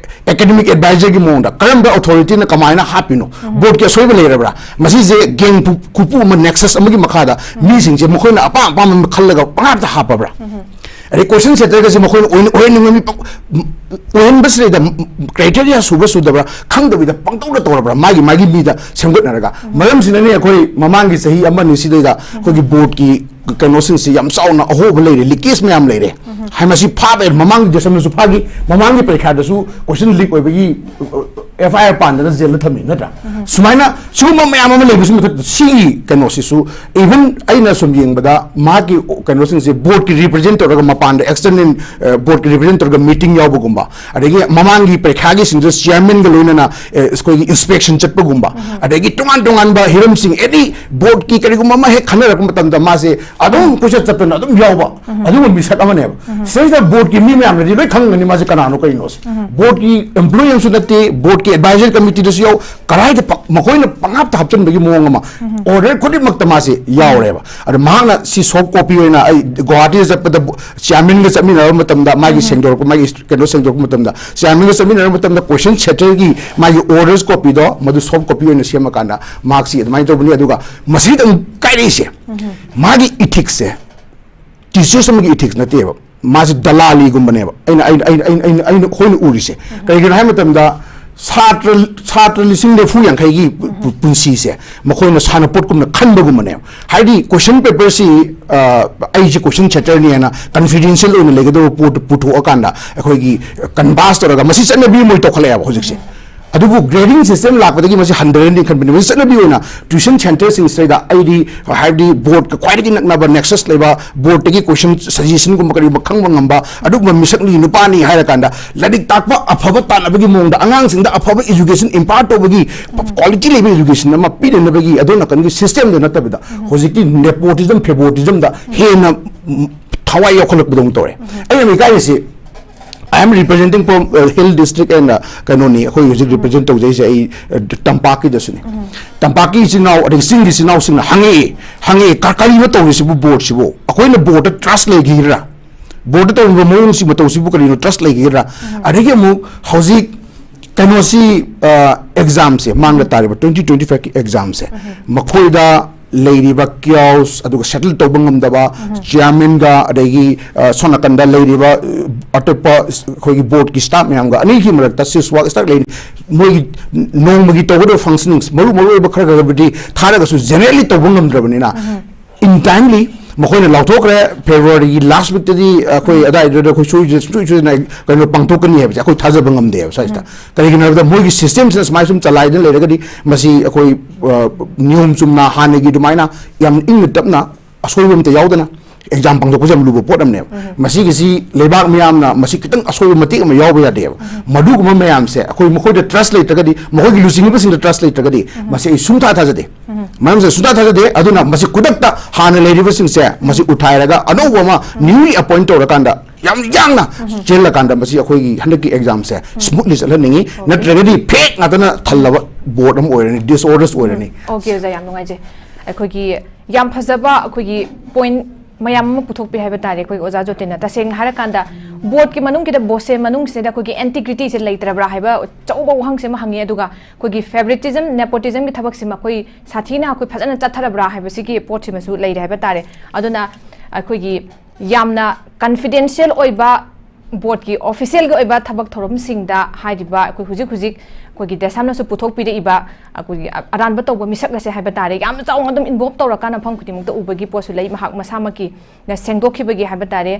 ꯑꯦꯀꯥꯗꯦꯃꯤꯛ ꯑꯦꯗꯚꯥꯏꯖꯔꯒꯤ ꯃꯑꯣꯡꯗ ꯀꯔꯝꯕ ꯑꯣꯊꯣꯔꯤꯇꯤꯅ ꯀꯃꯥꯏꯅ ꯍꯥꯞꯄꯤꯅꯣ? ꯕꯣꯔꯗꯀꯤ ꯑꯁꯣꯏꯕ ꯂꯩꯔꯕ꯭ꯔꯥ? ꯃꯁꯤꯁꯦ ꯒꯦꯡ ꯄꯨ- ꯈꯨꯄꯨ ꯑꯃ, ꯅꯦꯛꯁꯁ ꯑꯃꯒꯤ ꯃꯈꯥꯗ ꯃꯤꯁꯤꯡꯁꯦ ꯃꯈꯣꯏꯅ ꯑꯄꯥꯝ ꯑꯄꯥꯝꯕ ꯈꯜꯂꯒ ꯄꯪꯍꯥꯞꯇ ꯍꯥꯞꯄꯕ꯭ꯔꯥ? ꯑꯗꯩ ꯀꯣꯏꯁꯟ ꯁꯦꯠꯇꯔꯒꯁꯦ ꯃꯈꯣꯏꯅ ꯑꯣꯏꯅ ꯑꯣꯏꯍꯟꯅꯤꯡꯕ ꯃꯤ ꯄꯪ- ꯑꯣꯏꯍꯟꯕꯁꯤꯗꯩꯗ ꯀ꯭ꯔꯥꯏꯇꯦꯔꯤꯌꯥ ꯁꯨꯕ꯭ꯔꯥ ꯁꯨꯗꯕ꯭ꯔꯥ ꯈꯪꯗꯕꯤꯗ ꯄꯪꯇꯧꯗ ꯇꯧꯔꯕ꯭ꯔꯥ? ꯃꯥꯒꯤ ꯃꯥꯒꯤ ꯃꯤꯗ ꯁꯦꯝꯒꯠꯅꯔꯒ, ꯃꯔꯝꯁꯤꯅꯅꯦ ꯑꯩꯈꯣꯏ ꯃꯃꯥꯡꯒꯤ ꯆꯍꯤ ꯑꯃ ꯑꯅꯤ ꯁꯤꯗꯩꯗ ꯑꯩꯈꯣꯏꯒꯤ ꯕꯣꯔꯗꯀꯤ ꯀꯩꯅꯣꯁꯤꯡꯁꯤ ꯌꯥꯝ ꯆꯥꯎꯅ ꯑꯍꯣꯕ ꯂꯩꯔꯦ, ꯂꯤꯀꯦꯖ ꯃꯌꯥꯝ ꯂꯩꯔꯦ꯫ ꯍꯥꯏ ꯃꯁꯤ ꯐꯥꯕ ꯃꯃꯥꯡꯒꯤ ꯗꯦꯁꯝꯗꯁꯨ ꯐꯥꯈꯤ, ꯃꯃꯥꯡꯒꯤ ꯄꯔꯤꯈꯥꯗꯁꯨ ꯀꯣꯏꯁꯟ ꯂꯤꯛ ꯑꯣꯏꯕꯒꯤ ꯑꯦꯐ ꯑꯥꯏ ꯑꯥꯔ ꯄꯥꯟꯗꯅ ꯖꯦꯜꯗ ꯊꯝꯃꯤ ꯅꯠꯇ꯭ꯔꯥ? ꯁꯨꯃꯥꯏꯅ ꯁꯤꯒꯨꯝꯕ ꯃꯌꯥꯝ ꯑꯃ ꯂꯩꯕꯁꯤ ꯃꯊꯛꯇ ꯁꯤꯒꯤ ꯀꯩꯅꯣꯁꯤꯁꯨ, ꯏꯚꯟ ꯑꯩꯅ ꯁꯨꯝ ꯌꯦꯡꯕꯗ ꯃꯥꯒꯤ ꯀꯩꯅꯣꯁꯤꯡꯁꯦ ꯕꯣꯔꯗꯀꯤ ꯔꯤꯄ꯭ꯔꯖꯦꯟ ꯇꯧꯔꯒ ꯃꯄꯥꯟꯗ ꯑꯦꯛꯁꯇꯔꯅꯦꯜ ꯕꯣꯔꯗꯀꯤ ꯔꯤꯄ꯭ꯔꯖꯦꯟ ꯇꯧꯔꯒ ꯃꯤꯇꯤꯡ ꯌꯥꯎꯕꯒꯨꯝꯕ, ꯑꯗꯒꯤ ꯃꯃꯥꯡꯒꯤ ꯄꯔꯤꯈꯥꯒꯤꯁꯤꯡꯗꯨꯗ ꯆꯤꯌꯔꯃꯦꯟꯒ ꯂꯣꯏꯅꯅ ꯑꯦ, ꯑꯩꯈꯣꯏꯒꯤ ꯏꯟꯁꯄꯦꯛꯁꯟ ꯆꯠꯄꯒꯨꯝꯕ, ꯑꯗꯒꯤ ꯇꯣꯉꯥꯟ ꯇꯣꯉꯥꯟꯕ ꯍꯤꯔꯝꯁꯤꯡ, ꯑꯦꯅꯤ ꯕꯣꯔꯗꯀꯤ ꯀꯔꯤꯒꯨꯝꯕ ꯑꯃ ꯍꯦꯛ ꯈꯟꯅꯔꯛꯄ ꯃꯇꯝꯗ ꯃꯥꯁꯦ ꯑꯗꯨꯝ ꯀꯣꯏꯆꯠ ꯆꯠꯇꯅ ꯑꯗꯨꯝ ꯌꯥꯎꯕ, ꯑꯗꯨꯒꯨꯝꯕ ꯃꯤꯁꯛ ꯑꯃꯅꯦꯕ꯫ ꯁꯤꯗꯩꯁꯤꯗ ꯕꯣꯔꯗꯀꯤ ꯃꯤ ꯃꯌꯥꯝꯅꯗꯤ ꯂꯣꯏ ꯈꯪꯒꯅꯤ ꯃꯥꯁꯦ ꯀꯅꯥꯅꯣ ꯀꯔꯤꯅꯣꯁꯦ꯫ ꯕꯣꯔꯗꯀꯤ ꯑꯦꯝꯄ꯭ꯂꯣꯌꯤ ꯑꯃꯁꯨ ꯅꯠꯇꯦ, ꯕꯣꯔꯗꯀꯤ ꯑꯦꯗꯚꯥꯏꯖꯔ ꯀꯃꯤꯇꯤꯗꯁꯨ ꯌꯥꯎ, ꯀꯔꯥꯏꯗ ꯄ- ꯃꯈꯣꯏꯅ ꯄꯪꯍꯥꯞꯇ ꯍꯥꯞꯆꯤꯟꯕꯒꯤ ꯃꯑꯣꯡ ꯑꯃ, ꯑꯣꯔꯗꯔ ꯈꯨꯗꯤꯡꯃꯛꯇ ꯃꯥꯁꯦ ꯌꯥꯎꯔꯦꯕ꯫ ꯑꯗꯣ ꯃꯍꯥꯛꯅ ꯁꯤ ꯁꯣꯐ ꯀꯣꯄꯤ ꯑꯣꯏꯅ ꯑꯩ ꯒꯨꯋꯥꯍꯥꯇꯤꯗ ꯆꯠꯄꯗ ꯕꯣ- ꯆꯤꯌꯔꯃꯦꯟꯒ ꯆꯠꯃꯤꯟꯅꯔꯕ ꯃꯇꯝꯗ, ꯃꯥꯒꯤ ꯁꯦꯡꯗꯣꯔꯛꯄ, ꯃꯥꯒꯤ ꯀꯩꯅꯣ ꯁꯦꯡꯗꯣꯔꯛꯄ ꯃꯇꯝꯗ, ꯆꯤꯌꯔꯃꯦꯟꯒ ꯆꯠꯃꯤꯟꯅꯔꯕ ꯃꯇꯝꯗ ꯀꯣꯏꯁꯟ ꯁꯦꯇꯔꯒꯤ ꯃꯥꯒꯤ ꯑꯣꯔꯗꯔꯁ ꯀꯣꯄꯤꯗꯣ ꯃꯗꯨ ꯁꯣꯐ ꯀꯣꯄꯤ ꯑꯣꯏꯅ ꯁꯦꯝꯃꯀꯥꯟꯗ ꯃꯍꯥꯛꯁꯤ ꯑꯗꯨꯃꯥꯏꯅ ꯇꯧꯕꯅꯤ꯫ ꯑꯗꯨꯒ ꯃꯁꯤꯗꯪ ꯀꯥꯏꯔꯛꯏꯁꯦ, ꯃꯥꯒꯤ ꯏꯊꯤꯛꯁꯁꯦ ꯇꯤꯆꯔꯁ ꯑꯃꯒꯤ ꯏꯊꯤꯛꯁ ꯅꯠꯇꯦꯕ, ꯃꯥꯁꯤ ꯗꯂꯥꯂꯤꯒꯨꯝꯕꯅꯦꯕ꯫ ꯑꯩꯅ ꯑꯩꯅ ꯑꯩꯅ ꯑꯩꯅ ꯑꯩꯅ ꯑꯩꯈꯣꯏꯅ ꯎꯔꯤꯁꯦ ꯀꯩꯒꯤꯅꯣ ꯍꯥꯏꯕ ꯃꯇꯝꯗ, ꯁꯥꯇ꯭ꯔ ꯁꯥꯇ꯭ꯔ ꯂꯤꯁꯤꯡ ꯅꯤꯐꯨ ꯌꯥꯡꯈꯩꯒꯤ ꯄꯨ- ꯄꯨꯟꯁꯤꯁꯦ ꯃꯈꯣꯏꯅ ꯁꯥꯟꯅꯄꯣꯠꯀꯨꯝꯅ ꯈꯟꯕꯒꯨꯝꯕꯅꯦꯕ꯫ ꯍꯥꯏꯗꯤ ꯀꯣꯏꯁꯟ ꯄꯦꯄꯔꯁꯤ, ꯑ, ꯑꯩꯁꯦ ꯀꯣꯏꯁꯟ ꯁꯦꯇꯔꯅꯦꯅ ꯀꯟꯐꯤꯗꯦꯟꯁꯤꯌꯦꯜ ꯑꯣꯏꯅ ꯂꯩꯒꯗꯕ ꯄꯣꯠꯇꯨ ꯄꯨꯊꯣꯛꯑꯀꯥꯟꯗ ꯑꯩꯈꯣꯏꯒꯤ ꯀꯟꯚꯥꯁ ꯇꯧꯔꯒ, ꯃꯁꯤ ꯆꯠꯅꯕꯤ ꯑꯃ ꯑꯣꯏꯅ ꯇꯧꯈꯠꯂꯛꯑꯦꯕ ꯍꯧꯖꯤꯛꯁꯦ꯫ ꯑꯗꯨꯕꯨ ꯒ꯭ꯔꯦꯗꯤꯡ ꯁꯤꯁꯇꯦꯝ ꯂꯥꯛꯄꯗꯒꯤ ꯃꯁꯤ ꯍꯟꯊꯔꯅꯤ ꯈꯟꯕꯅꯤ꯫ ꯃꯁꯤ ꯆꯠꯅꯕꯤ ꯑꯣꯏꯅ ꯇ꯭ꯌꯨꯁꯟ ꯁꯦꯟꯇꯔꯁꯤꯡꯁꯤꯗꯩꯗ ꯑꯩꯗꯤ, ꯍꯥꯏꯕꯗꯤ ꯕꯣꯔꯗꯀ ꯈ꯭ꯋꯥꯏꯗꯒꯤ ꯅꯛꯅꯕ ꯅꯦꯛꯁꯁ ꯂꯩꯕ, ꯕꯣꯔꯗꯇꯒꯤ ꯀꯣꯏꯁꯟ ꯁꯖꯦꯁꯟꯒꯨꯝꯕ ꯀꯔꯤꯒꯨꯝꯕ ꯈꯪꯕ ꯉꯝꯕ ꯑꯗꯨꯒꯨꯝꯕ ꯃꯤꯁꯛꯅꯤ, ꯅꯨꯄꯥꯅꯤ ꯍꯥꯏꯔꯀꯥꯟꯗ ꯂꯥꯏꯔꯤꯛ ꯇꯥꯛꯄ ꯑꯐꯕ ꯇꯥꯟꯅꯕꯒꯤ ꯃꯑꯣꯡꯗ, ꯑꯉꯥꯡꯁꯤꯡꯗ ꯑꯐꯕ ꯏꯖꯨꯀꯦꯁꯟ ꯏꯝꯄꯥꯔꯠ ꯇꯧꯕꯒꯤ, ꯀ꯭ꯋꯥꯂꯤꯇꯤ ꯂꯩꯕ ꯏꯖꯨꯀꯦꯁꯟ ꯑꯃ ꯄꯤꯅꯅꯕꯒꯤ ꯑꯗꯣꯝ ꯅꯥꯀꯟꯒꯤ ꯁꯤꯁꯇꯦꯝꯗ ꯅꯠꯇꯕꯤꯗ, ꯍꯧꯖꯤꯛꯇꯤ ꯅꯦꯄꯣꯇꯤꯖꯝ ꯐꯦꯕꯣꯇꯤꯖꯝꯗ ꯍꯦꯟꯅ, ꯎꯝ, ꯊꯋꯥꯏ ꯌꯥꯎꯈꯠꯂꯛꯄꯗꯧꯅ ꯇꯧꯔꯦ꯫ ꯑꯩꯅ ꯏꯀꯥꯏꯔꯤꯁꯤ I am representing from uh, Hill District and uh, ꯀꯩꯅꯣꯅꯤ, ꯑꯩꯈꯣꯏ ꯍꯧꯖꯤꯛ represent ꯇꯧꯖꯩꯁꯦ ꯑꯩ uh, ꯇꯝꯄꯥꯛꯀꯤꯗꯁꯨꯅꯤ꯫ ꯇꯝꯄꯥꯛꯀꯤ ꯏꯆꯤꯟ ꯏꯅꯥꯎ ꯑꯗꯒꯤ ꯆꯤꯡꯒꯤ ꯏꯆꯤꯟ ꯏꯅꯥꯎꯁꯤꯡꯅ ꯍꯪꯉꯛꯏ, ꯍꯪꯉꯛꯏ "ꯀ- ꯀꯔꯤꯅꯣ ꯇꯧꯔꯤꯁꯤꯕꯨ, ꯕꯣꯔꯗꯁꯤꯕꯨ ꯑꯩꯈꯣꯏꯅ ꯕꯣꯔꯗꯇ ꯇ꯭ꯔꯁ ꯂꯩꯈꯤꯒꯗ꯭ꯔꯥ, ꯕꯣꯔꯗꯇ ꯇꯧꯔꯤꯕ ꯃꯑꯣꯡꯁꯤ ꯃꯇꯧꯁꯤꯕꯨ ꯀꯔꯤꯅꯣ ꯇ꯭ꯔꯁ ꯂꯩꯈꯤꯒꯗ꯭ꯔꯥ?" ꯑꯗꯒꯤ ꯑꯃꯨꯛ ꯍꯧꯖꯤꯛ ꯀꯩꯅꯣꯁꯤ, ꯑꯦꯛꯖꯥꯝꯁꯦ, ꯃꯥꯡꯗ ꯇꯥꯔꯤꯕ ꯇ꯭ꯋꯦꯟꯇꯤ ꯇ꯭ꯋꯦꯟꯇꯤ ꯐꯥꯏꯚꯀꯤ ꯑꯦꯛꯖꯥꯝꯁꯦ, ꯃꯈꯣꯏꯗ ꯂꯩꯔꯤꯕ ꯀꯤꯌꯥꯎꯁ, ꯑꯗꯨꯒ ꯁꯦꯇꯜ ꯇꯧꯕ ꯉꯝꯗꯕ ꯆꯤꯌꯥꯔꯃꯦꯟꯒ, ꯑꯗꯒꯤ ꯑ, ꯁꯣꯝ ꯅꯥꯀꯟꯗ ꯂꯩꯔꯤꯕ ꯑ, ꯑꯇꯣꯞꯄ ꯑꯩꯈꯣꯏꯒꯤ ꯕꯣꯔꯗꯀꯤ ꯁ꯭ꯇꯥꯐ ꯃꯌꯥꯝꯒ ꯑꯅꯤꯒꯤ ꯃꯔꯛꯇ ꯁꯤꯁ ꯋꯥꯛ ꯁ꯭ꯇꯥꯔꯠ ꯂꯩꯔꯤ꯫ ꯃꯣꯏꯒꯤ ꯅꯣꯡꯃꯒꯤ ꯇꯧꯒꯗꯕ ꯐꯪꯁꯅꯤꯡꯁ, ꯃꯔꯨ ꯃꯔꯨ ꯑꯣꯏꯕ ꯈꯔ ꯈꯔꯕꯨꯗꯤ ꯊꯥꯔꯒꯁꯨ ꯖꯦꯅꯔꯦꯜꯂꯤ ꯇꯧꯕ ꯉꯝꯗ꯭ꯔꯕꯅꯤꯅ, ꯏꯟ ꯇꯥꯏꯝꯂꯤ ꯃꯈꯣꯏꯅ ꯂꯥꯎꯊꯣꯛꯈ꯭ꯔꯦ, ꯐꯦꯕ꯭ꯔꯨꯋꯥꯔꯤꯒꯤ ꯂꯥꯁ ꯋꯤꯛꯇꯗꯤ ꯑꯩꯈꯣꯏ ꯑꯗꯥꯏꯗꯨꯗ ꯑꯩꯈꯣꯏ ꯁꯣꯏ- ꯁꯣꯏ- ꯁꯣꯏꯗꯅ ꯀꯩꯅꯣ ꯄꯥꯡꯊꯣꯛꯀꯅꯤ ꯍꯥꯏꯕꯁꯦ ꯑꯩꯈꯣꯏ ꯊꯥꯖꯕ ꯉꯝꯗꯦꯕ ꯁ꯭ꯋꯥꯏꯁꯤꯗ꯫ ꯀꯔꯤꯒꯤꯅꯣ ꯍꯥꯏꯕꯗ ꯃꯣꯏꯒꯤ ꯁꯤꯁꯇꯦꯝꯁꯤꯅ ꯁꯨꯃꯥꯏꯅ ꯁꯨꯝ ꯆꯂꯥꯏꯗꯨꯅ ꯂꯩꯔꯒꯗꯤ ꯃꯁꯤ ꯑꯩꯈꯣꯏ ꯑ, ꯅꯤꯌꯣꯝ ꯆꯨꯝꯅ ꯍꯥꯟꯅꯒꯤ ꯑꯗꯨꯃꯥꯏꯅ ꯌꯥꯝ ꯏꯪꯅ ꯇꯞꯅ ꯑꯁꯣꯏꯕ ꯑꯝꯇ ꯌꯥꯎꯗꯅ ꯑꯦꯛꯖꯥꯝ ꯄꯥꯡꯊꯣꯛꯄꯁꯦ ꯌꯥꯝ ꯂꯨꯕ ꯄꯣꯠ ꯑꯃꯅꯦꯕ꯫ ꯃꯁꯤꯒꯤꯁꯤ ꯂꯩꯕꯥꯛ ꯃꯤꯌꯥꯝꯅ ꯃꯁꯤ ꯈꯤꯇꯪ ꯑꯁꯣꯏꯕ ꯃꯇꯦꯛ ꯑꯃ ꯌꯥꯎꯕ ꯌꯥꯗꯦꯕ꯫ ꯃꯗꯨꯒꯨꯝꯕ ꯃꯌꯥꯝꯁꯦ ꯑꯩꯈꯣꯏ ꯃꯈꯣꯏꯗ ꯇ꯭ꯔꯁ ꯂꯩꯇ꯭ꯔꯒꯗꯤ, ꯃꯈꯣꯏꯒꯤ ꯂꯨꯆꯤꯡꯉꯤꯕꯁꯤꯡꯗ ꯇ꯭ꯔꯁ ꯂꯩꯇ꯭ꯔꯒꯗꯤ ꯃꯁꯤ ꯑꯩ ꯁꯨꯡꯊꯥ ꯊꯥꯖꯗꯦ꯫ ꯃꯔꯝꯁꯦ ꯁꯨꯡꯊꯥ ꯊꯥꯖꯗꯦ꯫ ꯑꯗꯨꯅ ꯃꯁꯤ ꯈꯨꯗꯛꯇ ꯍꯥꯟꯅ ꯂꯩꯔꯤꯕꯁꯤꯡꯁꯦ ꯃꯁꯤ ꯎꯊꯥꯏꯔꯒ ꯑꯅꯧꯕ ꯑꯃ ꯅ꯭ꯌꯨꯂꯤ ꯑꯦꯄꯣꯏꯟꯠ ꯇꯧꯔꯀꯥꯟꯗ ꯌꯥꯝ ꯌꯥꯡꯅ ꯆꯦꯜꯂꯀꯥꯟꯗ ꯃꯁꯤ ꯑꯩꯈꯣꯏꯒꯤ ꯍꯟꯗꯛꯀꯤ ꯑꯦꯛꯖꯥꯝꯁꯦ ꯁ꯭ꯃꯨꯠꯂꯤ ꯆꯠꯍꯟꯅꯤꯡꯉꯤ꯫ ꯅꯠꯇ꯭ꯔꯒꯗꯤ ꯐꯦꯛ ꯉꯥꯛꯇꯅ ꯊꯜꯂꯕ ꯕꯣꯔꯗ ꯑꯃ ꯑꯣꯏꯔꯅꯤ, ꯗꯤꯁꯑꯣꯔꯗꯔꯁ ꯑꯣꯏꯔꯅꯤ꯫ ꯑꯣꯀꯦ ꯑꯣꯖꯥ, ꯌꯥꯝ ꯅꯨꯡꯉꯥꯏꯖꯩ꯫ ꯑꯩꯈꯣꯏꯒꯤ ꯌꯥꯝ ꯐꯖꯕ ꯑꯩꯈꯣꯏꯒꯤ ꯄꯣꯏꯟꯠ ꯃꯌꯥꯝ ꯑꯃ ꯄꯨꯊꯣꯛꯄꯤ ꯍꯥꯏꯕ ꯇꯥꯔꯦ ꯑꯩꯈꯣꯏꯒꯤ ꯑꯣꯖꯥ ꯖꯣꯇꯤꯟꯅ꯫ ꯇꯁꯦꯡꯅ ꯍꯥꯏꯔꯀꯥꯟꯗ ꯕꯣꯔꯗꯀꯤ ꯃꯅꯨꯡꯒꯤꯗ ꯕꯣꯁꯦ ꯃꯅꯨꯡꯁꯤꯗ ꯑꯩꯈꯣꯏꯒꯤ ꯏꯟꯇꯤꯒ꯭ꯔꯤꯇꯤꯁꯦ ꯂꯩꯇ꯭ꯔꯕ꯭ꯔꯥ ꯍꯥꯏꯕ ꯑꯆꯧꯕ ꯋꯥꯍꯪꯁꯤ ꯑꯃ ꯍꯪꯉꯤ꯫ ꯑꯗꯨꯒ ꯑꯩꯈꯣꯏꯒꯤ ꯐꯦꯕꯔꯤꯇꯤꯖꯝ, ꯅꯦꯄꯣꯇꯤꯖꯝꯒꯤ ꯊꯕꯛꯁꯤꯃ ꯑꯩꯈꯣꯏ ꯁꯥꯊꯤꯅ ꯑꯩꯈꯣꯏ ꯐꯖꯅ ꯆꯠꯊꯔꯕ꯭ꯔꯥ ꯍꯥꯏꯕꯁꯤꯒꯤ ꯄꯣꯠꯁꯤꯃꯁꯨ ꯂꯩꯔꯦ ꯍꯥꯏꯕ ꯇꯥꯔꯦ꯫ ꯑꯗꯨꯅ ꯑꯩꯈꯣꯏꯒꯤ ꯌꯥꯝꯅ ꯀꯟꯐꯤꯗꯦꯟꯁꯤꯌꯦꯜ ꯑꯣꯏꯕ ꯕꯣꯔꯗꯀꯤ ꯑꯣꯐꯤꯁꯤꯌꯦꯜꯒꯤ ꯑꯣꯏꯕ ꯊꯕꯛ ꯊꯧꯔꯝꯁꯤꯡꯗ ꯍꯥꯏꯔꯤꯕ ꯑꯩꯈꯣꯏ ꯍꯧꯖꯤꯛ ꯍꯧꯖꯤꯛ ꯑꯩꯈꯣꯏꯒꯤ ꯗꯦꯁꯥꯝꯅꯁꯨ ꯄꯨꯊꯣꯛꯄꯤꯔꯛꯏꯕ ꯑꯩꯈꯣꯏꯒꯤ ꯑ- ꯑꯔꯥꯟꯕ ꯇꯧꯕ ꯃꯤꯁꯛ ꯑꯁꯦ ꯍꯥꯏꯕ ꯇꯥꯔꯦ, ꯌꯥꯝꯅ ꯆꯥꯎꯅ ꯑꯗꯨꯝ ꯏꯟꯚꯣꯜꯕ ꯇꯧꯔꯀꯥꯟꯗ ꯃꯐꯝ ꯈꯨꯗꯤꯡꯃꯛꯇ ꯎꯕꯒꯤ ꯄꯣꯠꯁꯨ ꯂꯩ꯫ ꯃꯍꯥꯛ ꯃꯁꯥꯃꯛꯀꯤ ꯅ ꯁꯦꯡꯗꯣꯛꯈꯤꯕꯒꯤ ꯍꯥꯏꯕ ꯇꯥꯔꯦ,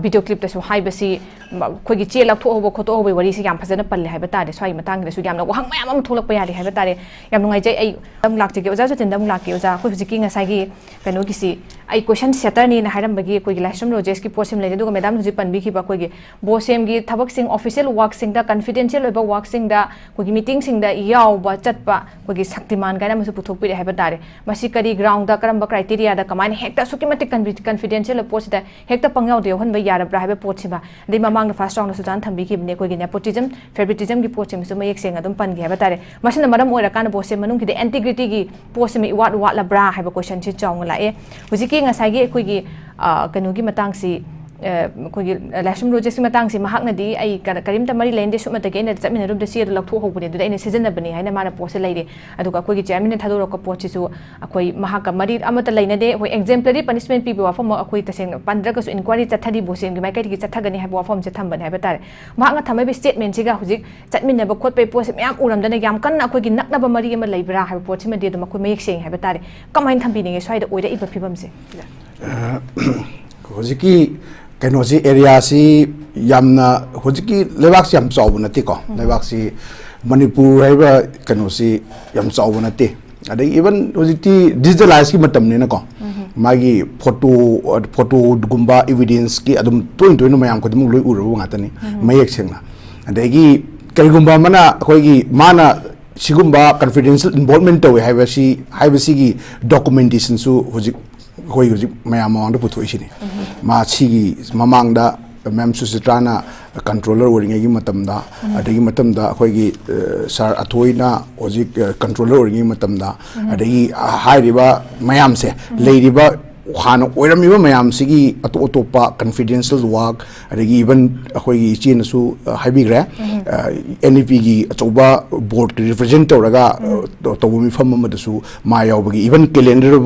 ꯚꯤꯗꯤꯑꯣ ꯀ꯭ꯂꯤꯞꯇꯁꯨ ꯍꯥꯏꯕꯁꯤ, ꯃ- ꯑꯩꯈꯣꯏꯒꯤ ꯆꯦ ꯂꯧꯊꯣꯛꯍꯧꯕ ꯈꯣꯠꯇꯣꯛꯍꯧꯕꯒꯤ ꯋꯥꯔꯤꯁꯤ ꯌꯥꯝ ꯐꯖꯅ ꯄꯜꯂꯦ ꯍꯥꯏꯕ ꯇꯥꯔꯦ꯫ ꯁ꯭ꯋꯥꯏꯒꯤ ꯃꯇꯥꯡꯁꯤꯗꯁꯨ ꯌꯥꯝꯅ ꯋꯥꯍꯪ ꯃꯌꯥꯝ ꯑꯃ ꯊꯣꯛꯂꯛꯄ ꯌꯥꯔꯦ ꯍꯥꯏꯕ ꯇꯥꯔꯦ꯫ ꯌꯥꯝ ꯅꯨꯡꯉꯥꯏꯖꯩ꯫ ꯑꯩ ꯑꯃꯨꯛ ꯂꯥꯛꯆꯒꯦ ꯑꯣꯖꯥ ꯖꯣꯇꯤꯟꯗ ꯑꯃꯨꯛ ꯂꯥꯛꯀꯦ꯫ ꯑꯣꯖꯥ, ꯑꯩꯈꯣꯏ ꯍꯧꯖꯤꯛꯀꯤ ꯉꯁꯥꯏꯒꯤ ꯀꯩꯅꯣꯒꯤꯁꯤ ꯑꯩ ꯀꯣꯏꯁꯟ ꯁꯦꯇꯔꯅꯤꯅ ꯍꯥꯏꯔꯝꯕꯒꯤ ꯑꯩꯈꯣꯏꯒꯤ ꯂꯥꯏꯁ꯭ꯔꯝ ꯔꯣꯖꯦꯁꯀꯤ ꯄꯣꯠꯁꯤꯃ ꯂꯩꯔꯦ꯫ ꯑꯗꯨꯒ ꯃꯦꯗꯥꯝꯅ ꯍꯧꯖꯤꯛ ꯄꯟꯕꯤꯈꯤꯕ ꯑꯩꯈꯣꯏꯒꯤ ꯕꯣꯁꯦꯝꯒꯤ ꯊꯕꯛꯁꯤꯡ, ꯑꯣꯐꯤꯁꯤꯌꯦꯜ ꯋꯥꯔꯛꯁꯤꯡꯗ, ꯀꯟꯐꯤꯗꯦꯟꯁꯤꯌꯦꯜ ꯑꯣꯏꯕ ꯋꯥꯔꯛꯁꯤꯡꯗ, ꯑꯩꯈꯣꯏꯒꯤ ꯃꯤꯇꯤꯡꯁꯤꯡꯗ ꯌꯥꯎꯕ ꯆꯠꯄ ꯑꯩꯈꯣꯏꯒꯤ ꯁꯛꯇꯤꯃꯥꯟ ꯀꯥꯏꯅ ꯑꯃꯁꯨ ꯄꯨꯊꯣꯛꯄꯤꯔꯛꯑꯦ ꯍꯥꯏꯕ ꯇꯥꯔꯦ꯫ ꯃꯁꯤ ꯀꯔꯤ ꯒ꯭ꯔꯥꯎꯟꯗ, ꯀꯔꯝꯕ ꯀ꯭ꯔꯥꯏꯇꯦꯔꯤꯌꯥꯗ, ꯀꯃꯥꯏꯅ ꯍꯦꯛꯇ ꯑꯁꯨꯛꯀꯤ ꯃꯇꯤꯛ ꯀꯟꯐꯤ-, ꯀꯟꯐꯤꯗꯦꯟꯁꯤꯌꯦꯜ ꯑꯣꯏꯕ ꯄꯣꯠꯁꯤꯗ ꯍꯦꯛꯇ ꯄꯪꯌꯥꯎꯗ ꯌꯥꯎꯍꯟꯕ ꯌꯥꯔꯕ꯭ꯔꯥ ꯍꯥꯏꯕ ꯄꯣꯠꯁꯤꯃ, ꯑꯗꯩ ꯃꯃꯥꯡꯗ ꯐꯥꯔꯁ ꯔꯥꯎꯟꯗ ꯁꯨꯖꯥꯅ ꯊꯝꯕꯤꯈꯤꯕꯅꯦ ꯑꯩꯈꯣꯏꯒꯤ nepotism, favoritism ꯒꯤ ꯄꯣꯠꯁꯤꯃꯁꯨ ꯃꯌꯦꯛ ꯁꯦꯡꯅ ꯑꯗꯨꯝ ꯄꯟꯒꯦ ꯍꯥꯏꯕ ꯇꯥꯔꯦ꯫ ꯃꯁꯤꯅ ꯃꯔꯝ ꯑꯣꯏꯔꯀꯥꯟꯗ ꯕꯣꯁꯦꯝ ꯃꯅꯨꯡꯒꯤꯗ ꯏꯟꯇꯤꯒ꯭ꯔꯤꯇꯤꯒꯤ ꯄꯣꯠꯁꯤꯃ ꯏꯋꯥꯠ ꯋꯥꯠꯂꯕ꯭ꯔꯥ ꯍꯥꯏꯕ ꯀꯣꯏꯁꯟꯁꯤ ꯆꯥꯎꯅ ꯂꯥꯛꯑꯦ꯫ ꯍꯧꯖꯤꯛꯀꯤ ꯉꯁꯥꯏꯒꯤ ꯑꯩꯈꯣꯏꯒꯤ, ꯑ, ꯀꯩꯅꯣꯒꯤ ꯃꯇꯥꯡꯁꯤ, ꯑ, ꯑꯩꯈꯣꯏꯒꯤ ꯂꯥꯏꯁ꯭ꯔꯝ ꯔꯣꯖꯦꯁꯀꯤ ꯃꯇꯥꯡꯁꯤ ꯃꯍꯥꯛꯅꯗꯤ ꯑꯩ ꯀ-, ꯀꯔꯤꯝꯇ ꯃꯔꯤ ꯂꯩꯅꯗꯦ, ꯁꯨꯞꯅꯇꯒꯤ ꯑꯩꯅ ꯆꯠꯃꯤꯟꯅꯔꯨꯕꯗ ꯆꯦ ꯑꯗꯨ ꯂꯧꯊꯣꯛꯍꯧꯕꯅꯦ, ꯑꯗꯨꯗ ꯑꯩꯅ ꯁꯤꯖꯤꯟꯅꯕꯅꯤ ꯍꯥꯏꯅ ꯃꯥꯅ ꯄꯣꯠꯁꯦ ꯂꯩꯔꯦ꯫ ꯑꯗꯨꯒ ꯑꯩꯈꯣꯏꯒꯤ ꯆꯤꯌꯔꯃꯦꯟꯅ ꯊꯥꯗꯣꯔꯛꯄ ꯄꯣꯠꯁꯤꯁꯨ ꯑꯩꯈꯣꯏ ꯃꯍꯥꯛꯀ ꯃꯔꯤ ꯑꯃꯠꯇ ꯂꯩꯅꯗꯦ꯫ ꯑꯩꯈꯣꯏ ꯑꯦꯛꯖꯦꯝꯄ꯭ꯂꯔꯤ ꯄꯅꯤꯁꯃꯦꯟ ꯄꯤꯕ ꯋꯥꯐꯝ ꯑꯃ ꯑꯩꯈꯣꯏ ꯇꯁꯦꯡꯅ ꯄꯟꯗ꯭ꯔꯒꯁꯨ ꯏꯟꯀ꯭ꯋꯥꯏꯔꯤ ꯆꯠꯊꯔꯤ, ꯕꯣꯁꯦꯝꯒꯤ ꯃꯥꯏꯀꯩꯗꯒꯤ ꯆꯠꯊꯒꯅꯤ ꯍꯥꯏꯕ ꯋꯥꯐꯝꯁꯦ ꯊꯝꯕꯅꯦ ꯍꯥꯏꯕ ꯇꯥꯔꯦ꯫ ꯃꯍꯥꯛꯅ ꯊꯝꯃꯛꯏꯕ ꯁ꯭ꯇꯦꯠꯃꯦꯟꯁꯤꯒ ꯍꯧꯖꯤꯛ ꯆꯠꯃꯤꯟꯅꯕ ꯈꯣꯠꯄꯒꯤ ꯄꯣꯠꯁꯦ ꯃꯌꯥꯝ ꯎꯔꯝꯗꯅ ꯌꯥꯝ ꯀꯟꯅ ꯑꯩꯈꯣꯏꯒꯤ ꯅꯛꯅꯕ ꯃꯔꯤ ꯑꯃ ꯂꯩꯕ꯭ꯔꯥ ꯍꯥꯏꯕ ꯄꯣꯠꯁꯤꯃꯗꯤ ꯑꯗꯨꯝ ꯑꯩꯈꯣꯏ ꯃꯌꯦꯛ ꯁꯦꯡꯉꯦ ꯍꯥꯏꯕ ꯇꯥꯔꯦ꯫ ꯀꯃꯥꯏꯅ ꯊꯝꯕꯤꯅꯤꯡꯉꯦ ꯁ꯭ꯋꯥꯏꯗ ꯑꯣꯏꯔꯛꯏꯕ ꯐꯤꯕꯝꯁꯦ? ꯑ, ꯍꯧꯖꯤꯛꯀꯤ ꯀꯩꯅꯣꯁꯤ, ꯑꯦꯔꯤꯌꯥꯁꯤ ꯌꯥꯝꯅ, ꯍꯧꯖꯤꯛꯀꯤ ꯂꯩꯕꯥꯛꯁꯤ ꯌꯥꯝ ꯆꯥꯎꯕ ꯅꯠꯇꯦꯀꯣ꯫ ꯎꯝ꯫ ꯂꯩꯕꯥꯛꯁꯤ, ꯃꯅꯤꯄꯨꯔ ꯍꯥꯏꯕ ꯀꯩꯅꯣꯁꯤ ꯌꯥꯝ ꯆꯥꯎꯕ ꯅꯠꯇꯦ꯫ ꯑꯗꯒꯤ ꯏꯚꯟ ꯍꯧꯖꯤꯛꯇꯤ ꯗꯤꯖꯤꯇꯦꯂꯥꯏꯖꯀꯤ ꯃꯇꯝꯅꯤꯅꯀꯣ, ꯎꯝ꯫ ꯃꯥꯒꯤ ꯐꯣꯇꯣ, ꯐꯣꯇꯣꯒꯨꯝꯕ ꯏꯚꯤꯗꯦꯟꯁꯀꯤ ꯑꯗꯨꯝ ꯇꯣꯏꯅ ꯇꯣꯏꯅ ꯃꯌꯥꯝ ꯈꯨꯗꯤꯡꯃꯛ ꯂꯣꯏ ꯎꯔꯕ ꯉꯥꯛꯇꯅꯤ, ꯎꯝ꯫ ꯃꯌꯦꯛ ꯁꯦꯡꯅ꯫ ꯑꯗꯒꯤ ꯀꯔꯤꯒꯨꯝꯕ ꯑꯃꯅ ꯑꯩꯈꯣꯏꯒꯤ ꯃꯥꯅ ꯁꯤꯒꯨꯝꯕ ꯀꯟꯐꯤꯗꯦꯟꯁꯤꯌꯦꯜ ꯏꯟꯚꯣꯜꯕꯃꯦꯟ ꯇꯧꯋꯦ ꯍꯥꯏꯕꯁꯤ, ꯍꯥꯏꯕꯁꯤꯒꯤ ꯗꯣꯀꯨꯃꯦꯟꯇꯦꯁꯟꯁꯨ ꯍꯧꯖꯤꯛ ꯑꯩꯈꯣꯏ ꯍꯧꯖꯤꯛ ꯃꯌꯥꯝ ꯃꯃꯥꯡꯗ ꯄꯨꯊꯣꯛꯏꯁꯤꯅꯤ꯫ ꯎꯝ꯫ ꯃꯥ ꯁꯤꯒꯤ ꯃꯃꯥꯡꯗ ꯃꯦꯝ ꯁꯨꯆꯤꯇ꯭ꯔꯥꯅ ꯀꯟꯇ꯭ꯔꯣꯂꯔ ꯑꯣꯏꯔꯤꯉꯩꯒꯤ ꯃꯇꯝꯗ, ꯎꯝ꯫ ꯑꯗꯒꯤ ꯃꯇꯝꯗ ꯑꯩꯈꯣꯏꯒꯤ, ꯑ, ꯁꯥꯔ ꯑꯊꯣꯏꯅ ꯍꯧꯖꯤꯛ, ꯑ, ꯀꯟꯇ꯭ꯔꯣꯂꯔ ꯑꯣꯏꯔꯤꯉꯩ ꯃꯇꯝꯗ, ꯎꯝ꯫ ꯑꯗꯒꯤ ꯍꯥꯏꯔꯤꯕ ꯃꯌꯥꯝꯁꯦ, ꯎꯝ꯫ ꯂꯩꯔꯤꯕ ꯍꯥꯟꯅ ꯑꯣꯏꯔꯝꯃꯤꯕ ꯃꯌꯥꯝꯁꯤꯒꯤ ꯑꯇꯣꯞ ꯑꯇꯣꯞꯄ ꯀꯟꯐꯤꯗꯦꯟꯁꯤꯌꯦꯜ ꯋꯥꯔꯛ, ꯑꯗꯒꯤ ꯏꯚꯟ ꯑꯩꯈꯣꯏꯒꯤ ꯏꯆꯦꯅꯁꯨ, ꯑ, ꯍꯥꯏꯕꯤꯈ꯭ꯔꯦ, ꯎꯝ꯫ ꯑ, NEP ꯒꯤ ꯑꯆꯧꯕ ꯕꯣꯔꯗꯀꯤ ꯔꯤꯄ꯭ꯔꯖꯦꯟ ꯇꯧꯔꯒ, ꯎꯝ꯫ ꯑ, ꯇꯧꯕ ꯃꯤꯐꯝ ꯑꯃꯗꯁꯨ ꯃꯥ ꯌꯥꯎꯕꯒꯤ, ꯏꯚꯟ ꯀꯦꯂꯦꯟꯗꯔ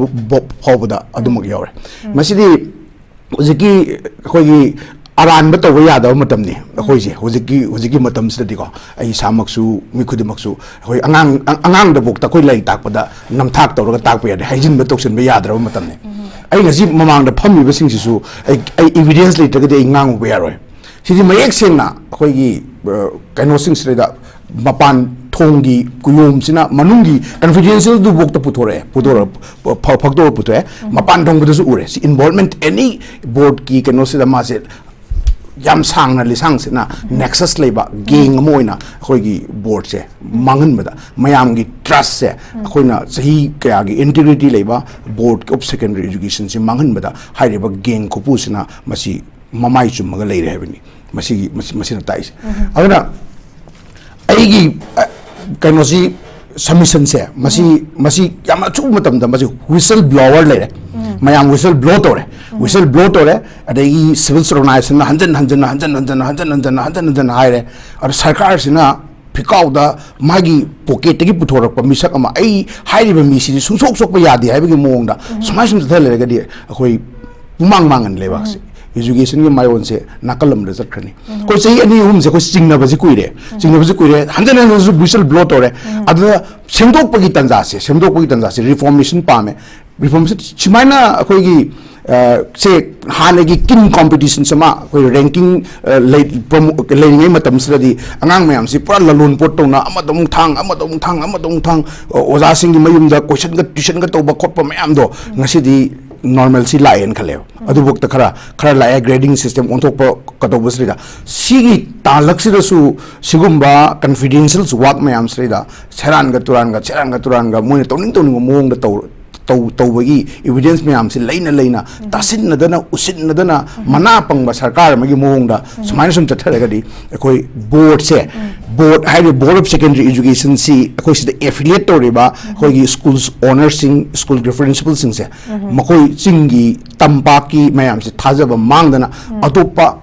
ꯐꯥꯎꯕꯗ ꯑꯗꯨꯃꯛ ꯌꯥꯎꯔꯦ꯫ ꯎꯝ꯫ ꯃꯁꯤꯗꯤ ꯍꯧꯖꯤꯛꯀꯤ ꯑꯩꯈꯣꯏꯒꯤ ꯑꯔꯥꯟꯕ ꯇꯧꯕ ꯌꯥꯗꯕ ꯃꯇꯝꯅꯤ꯫ ꯑꯩꯈꯣꯏꯁꯦ ꯍꯧꯖꯤꯛꯀꯤ, ꯍꯧꯖꯤꯛꯀꯤ ꯃꯇꯝꯁꯤꯗꯗꯤꯀꯣ, ꯑꯩ ꯏꯁꯥꯃꯛꯁꯨ, ꯃꯤ ꯈꯨꯗꯤꯡꯃꯛꯁꯨ, ꯑꯩꯈꯣꯏ ꯑꯉꯥꯡ, ꯑ-, ꯑꯉꯥꯡꯗꯐꯥꯎꯗ ꯑꯩꯈꯣꯏ ꯂꯥꯏꯔꯤꯛ ꯇꯥꯛꯄꯗ ꯅꯝꯊꯥꯛ ꯇꯧꯔꯒ ꯇꯥꯛꯄ ꯌꯥꯗꯦ, ꯍꯥꯏꯖꯤꯟꯕ ꯇꯧꯁꯤꯟꯕ ꯌꯥꯗ꯭ꯔꯕ ꯃꯇꯝꯅꯤ꯫ ꯎꯝ꯫ ꯑꯩ ꯉꯁꯤ ꯃꯃꯥꯡꯗ ꯐꯝꯃꯤꯕꯁꯤꯡꯁꯤꯁꯨ ꯑꯩ, ꯑꯩ ꯏꯚꯤꯗꯦꯟꯁ ꯂꯩꯇ꯭ꯔꯒꯗꯤ ꯑꯩ ꯉꯥꯡꯉꯨꯕ ꯌꯥꯔꯣꯏ꯫ ꯁꯤꯗꯤ ꯃꯌꯦꯛ ꯁꯦꯡꯅ ꯑꯩꯈꯣꯏꯒꯤ, ꯑ, ꯀꯩꯅꯣꯁꯤꯡꯁꯤꯗꯩꯗ ꯃꯄꯥꯟ ꯊꯣꯡꯒꯤ ꯀꯨꯌꯣꯝꯁꯤꯅ ꯃꯅꯨꯡꯒꯤ ꯀꯟꯐꯤꯗꯦꯟꯁꯤꯌꯦꯜꯗꯨꯐꯥꯎꯗ ꯄꯨꯊꯣꯔꯛꯑꯦ, ꯄꯨꯊꯣꯔꯛ ꯐ- ꯐ- ꯐꯛꯇꯣꯛꯑ ꯄꯨꯊꯣꯛꯑꯦ꯫ ꯃꯄꯥꯟ ꯊꯣꯡꯕꯗꯁꯨ ꯎꯔꯦ꯫ ꯁꯤ ꯏꯟꯚꯣꯜꯕꯃꯦꯟ ꯑꯦꯅꯤ ꯕꯣꯔꯗꯀꯤ ꯀꯩꯅꯣꯁꯤꯗ ꯃꯥꯁꯦ ꯌꯥꯝ ꯁꯥꯡꯅ ꯂꯤꯁꯥꯡꯁꯤꯠꯅ ꯅꯦꯛꯁꯁ ꯂꯩꯕ ꯒꯦꯡ ꯑꯃ ꯑꯣꯏꯅ ꯑꯩꯈꯣꯏꯒꯤ ꯕꯣꯔꯗꯁꯦ ꯃꯥꯡꯍꯟꯕꯗ, ꯃꯌꯥꯝꯒꯤ ꯇ꯭ꯔꯁꯁꯦ ꯑꯩꯈꯣꯏꯅ ꯆꯍꯤ ꯀꯌꯥꯒꯤ ꯏꯟꯇꯤꯒ꯭ꯔꯤꯇꯤ ꯂꯩꯕ ꯕꯣꯔꯗ ꯑꯣꯐ ꯁꯦꯀꯦꯟꯗꯔꯤ ꯏꯖꯨꯀꯦꯁꯟꯁꯤ ꯃꯥꯡꯍꯟꯕꯗ ꯍꯥꯏꯔꯤꯕ ꯒꯦꯡ ꯈꯨꯄꯨꯁꯤꯅ ꯃꯁꯤ ꯃꯃꯥꯏ ꯆꯨꯝꯃꯒ ꯂꯩꯔꯦ ꯍꯥꯏꯕꯅꯤ꯫ ꯃꯁꯤꯒꯤ ꯃꯁꯤ- ꯃꯁꯤꯅ ꯇꯥꯛꯏꯁꯦ꯫ ꯑꯗꯨꯅ ꯑꯩꯒꯤ ꯑ, ꯀꯩꯅꯣꯁꯤ, ꯁꯕꯃꯤꯁꯟꯁꯦ ꯃꯁꯤ ꯃꯁꯤ ꯌꯥꯝ ꯑꯊꯨꯕ ꯃꯇꯝꯗ ꯃꯁꯤ ꯋꯤꯁꯜ ꯕ꯭ꯂꯣꯋꯔ ꯂꯩꯔꯦ꯫ ꯃꯌꯥꯝ ꯋꯤꯁꯜ ꯕ꯭ꯂꯣ ꯇꯧꯔꯦ꯫ ꯋꯤꯁꯜ ꯕ꯭ꯂꯣ ꯇꯧꯔꯦ꯫ ꯑꯗꯒꯤ ꯁꯤꯚꯤꯜ ꯑꯣꯔꯒꯅꯥꯏꯖꯦꯁꯟꯅ ꯍꯟꯖꯟ ꯍꯟꯖꯟꯅ ꯍꯟꯖꯟ ꯍꯟꯖꯟꯅ ꯍꯟꯖꯟ ꯍꯟꯖꯟꯅ ꯍꯟꯖꯟ ꯍꯟꯖꯟꯅ ꯍꯥꯏꯔꯦ꯫ ꯑꯗꯣ ꯁꯔꯀꯥꯔꯁꯤꯅ ꯐꯤꯀꯥꯎꯗ ꯃꯥꯒꯤ ꯄꯣꯀꯦꯠꯇꯒꯤ ꯄꯨꯊꯣꯔꯛꯄ ꯃꯤꯁꯛ ꯑꯃ, "ꯑꯩ ꯍꯥꯏꯔꯤꯕ ꯃꯤꯁꯤꯗꯤ ꯁꯨꯡꯁꯣꯛ ꯁꯣꯛꯄ ꯌꯥꯗꯦ" ꯍꯥꯏꯕꯒꯤ ꯃꯑꯣꯡꯗ ꯁꯨꯃꯥꯏꯅ ꯁꯨꯝ ꯆꯠꯊ ꯂꯩꯔꯒꯗꯤ ꯑꯩꯈꯣꯏ ꯄꯨꯃꯥꯡ ꯃꯥꯡꯉꯅꯤ ꯂꯩꯕꯥꯛꯁꯦ꯫ ꯏꯖꯨꯀꯦꯁꯟꯒꯤ ꯃꯥꯏꯑꯣꯟꯁꯦ ꯅꯥꯀꯜ ꯑꯃꯗ ꯆꯠꯈ꯭ꯔꯅꯤ꯫ ꯑꯩꯈꯣꯏ ꯆꯍꯤ ꯑꯅꯤ ꯑꯍꯨꯝꯁꯦ ꯑꯩꯈꯣꯏ ꯆꯤꯡꯅꯕꯁꯦ ꯀꯨꯏꯔꯦ꯫ ꯆꯤꯡꯅꯕꯁꯦ ꯀꯨꯏꯔꯦ꯫ ꯍꯟꯖꯟ ꯍꯟꯖꯟꯁꯨ ꯋꯤꯁꯜ ꯕ꯭ꯂꯣ ꯇꯧꯔꯦ꯫ ꯑꯗꯨꯗ ꯁꯦꯝꯗꯣꯛꯄꯒꯤ ꯇꯥꯟꯖꯥꯁꯦ, ꯁꯦꯝꯗꯣꯛꯄꯒꯤ ꯇꯥꯟꯖꯥꯁꯦ, ꯔꯤꯐꯣꯔꯃꯦꯁꯟ ꯄꯥꯝꯃꯦ꯫ ꯔꯤꯐꯣꯔꯝꯁꯦ ꯁꯨꯃꯥꯏꯅ ꯑꯩꯈꯣꯏꯒꯤ, ꯑ, ꯁꯦ ꯍꯥꯟꯅꯒꯤ ꯀꯤꯟ ꯀꯣꯝꯄꯤꯇꯤꯁꯟꯁ ꯑꯃ ꯑꯩꯈꯣꯏ ꯔꯦꯡꯀꯤꯡ, ꯑ, ꯂꯩ-, ꯄ꯭ꯔꯣꯃꯣ-, ꯂꯩꯔꯤꯉꯩ ꯃꯇꯝꯁꯤꯗꯗꯤ ꯑꯉꯥꯡ ꯃꯌꯥꯝꯁꯤ ꯄꯨꯔꯥ ꯂꯂꯣꯟ ꯄꯣꯠ ꯇꯧꯅ ꯑꯃꯗ ꯑꯃꯨꯛ ꯊꯥꯡ, ꯑꯃꯗ ꯑꯃꯨꯛ ꯊꯥꯡ, ꯑꯃꯗ ꯑꯃꯨꯛ ꯊꯥꯡ, ꯑ, ꯑꯣꯖꯥꯁꯤꯡꯒꯤ ꯃꯌꯨꯝꯗ ꯀꯣꯏꯁꯟꯒ ꯇ꯭ꯌꯨꯁꯟꯒ ꯇꯧꯕ ꯈꯣꯠꯄ ꯃꯌꯥꯝꯗꯣ ꯉꯁꯤꯗꯤ ꯅꯣꯔꯃꯦꯜꯁꯤ ꯂꯥꯛꯑꯦꯅ ꯈꯜꯂꯦꯕ꯫ ꯑꯗꯨꯐꯥꯎꯗ ꯈꯔ, ꯈꯔ ꯂꯥꯛꯑꯦ, ꯒ꯭ꯔꯦꯗꯤꯡ ꯁꯤꯁꯇꯦꯝ ꯑꯣꯟꯊꯣꯛꯄ ꯀꯩꯗꯧꯕꯁꯤꯗ꯫ ꯁꯤꯒꯤ ꯇꯥꯂꯛꯁꯤꯗꯁꯨ ꯁꯤꯒꯨꯝꯕ ꯀꯟꯐꯤꯗꯦꯟꯁꯤꯌꯦꯜ ꯋꯥꯛ ꯃꯌꯥꯝꯁꯤꯗ ꯁꯦꯔꯥꯟꯒ ꯇꯨꯔꯥꯟꯒ, ꯁꯦꯔꯥꯟꯒ ꯇꯨꯔꯥꯟꯒ ꯃꯣꯏꯅ ꯇꯧꯅꯤꯡ ꯇꯧꯅꯤꯡꯕ ꯃꯑꯣꯡꯗ ꯇꯧ-, ꯇꯧ-, ꯇꯧꯕꯒꯤ ꯏꯕꯤꯗꯦꯟꯁ ꯃꯌꯥꯝꯁꯤ ꯂꯩꯅ ꯂꯩꯅ, ꯇꯥꯁꯤꯟꯅꯗꯅ, ꯎꯁꯤꯟꯅꯗꯅ, ꯃꯅꯥ ꯄꯪꯕ ꯁꯔꯀꯥꯔ ꯑꯃꯒꯤ ꯃꯑꯣꯡꯗ ꯁꯨꯃꯥꯏꯅ ꯁꯨꯝ ꯆꯠꯊꯔꯒꯗꯤ ꯑꯩꯈꯣꯏ ꯕꯣꯔꯗꯁꯦ, ꯕꯣꯔꯗ ꯍꯥꯏꯔꯤꯕ ꯕꯣꯔꯗ ꯑꯣꯐ ꯁꯦꯀꯦꯟꯗꯔꯤ ꯏꯖꯨꯀꯦꯁꯟꯁꯤ ꯑꯩꯈꯣꯏ ꯁꯤꯗ ꯑꯦꯐꯤꯂꯤꯌꯦꯠ ꯇꯧꯔꯤꯕ ꯑꯩꯈꯣꯏꯒꯤ ꯁ꯭ꯀꯨꯜꯁ ꯑꯣꯅꯔꯁꯤꯡ, ꯁ꯭ꯀꯨꯜ ꯄ꯭ꯔꯤꯟꯁꯤꯄꯜꯁꯤꯡꯁꯦ, ꯃꯈꯣꯏ ꯆꯤꯡꯒꯤ ꯇꯝꯄꯥꯛꯀꯤ ꯃꯌꯥꯝꯁꯦ ꯊꯥꯖꯕ ꯃꯥꯡꯗꯅ ꯑꯇꯣꯞꯄ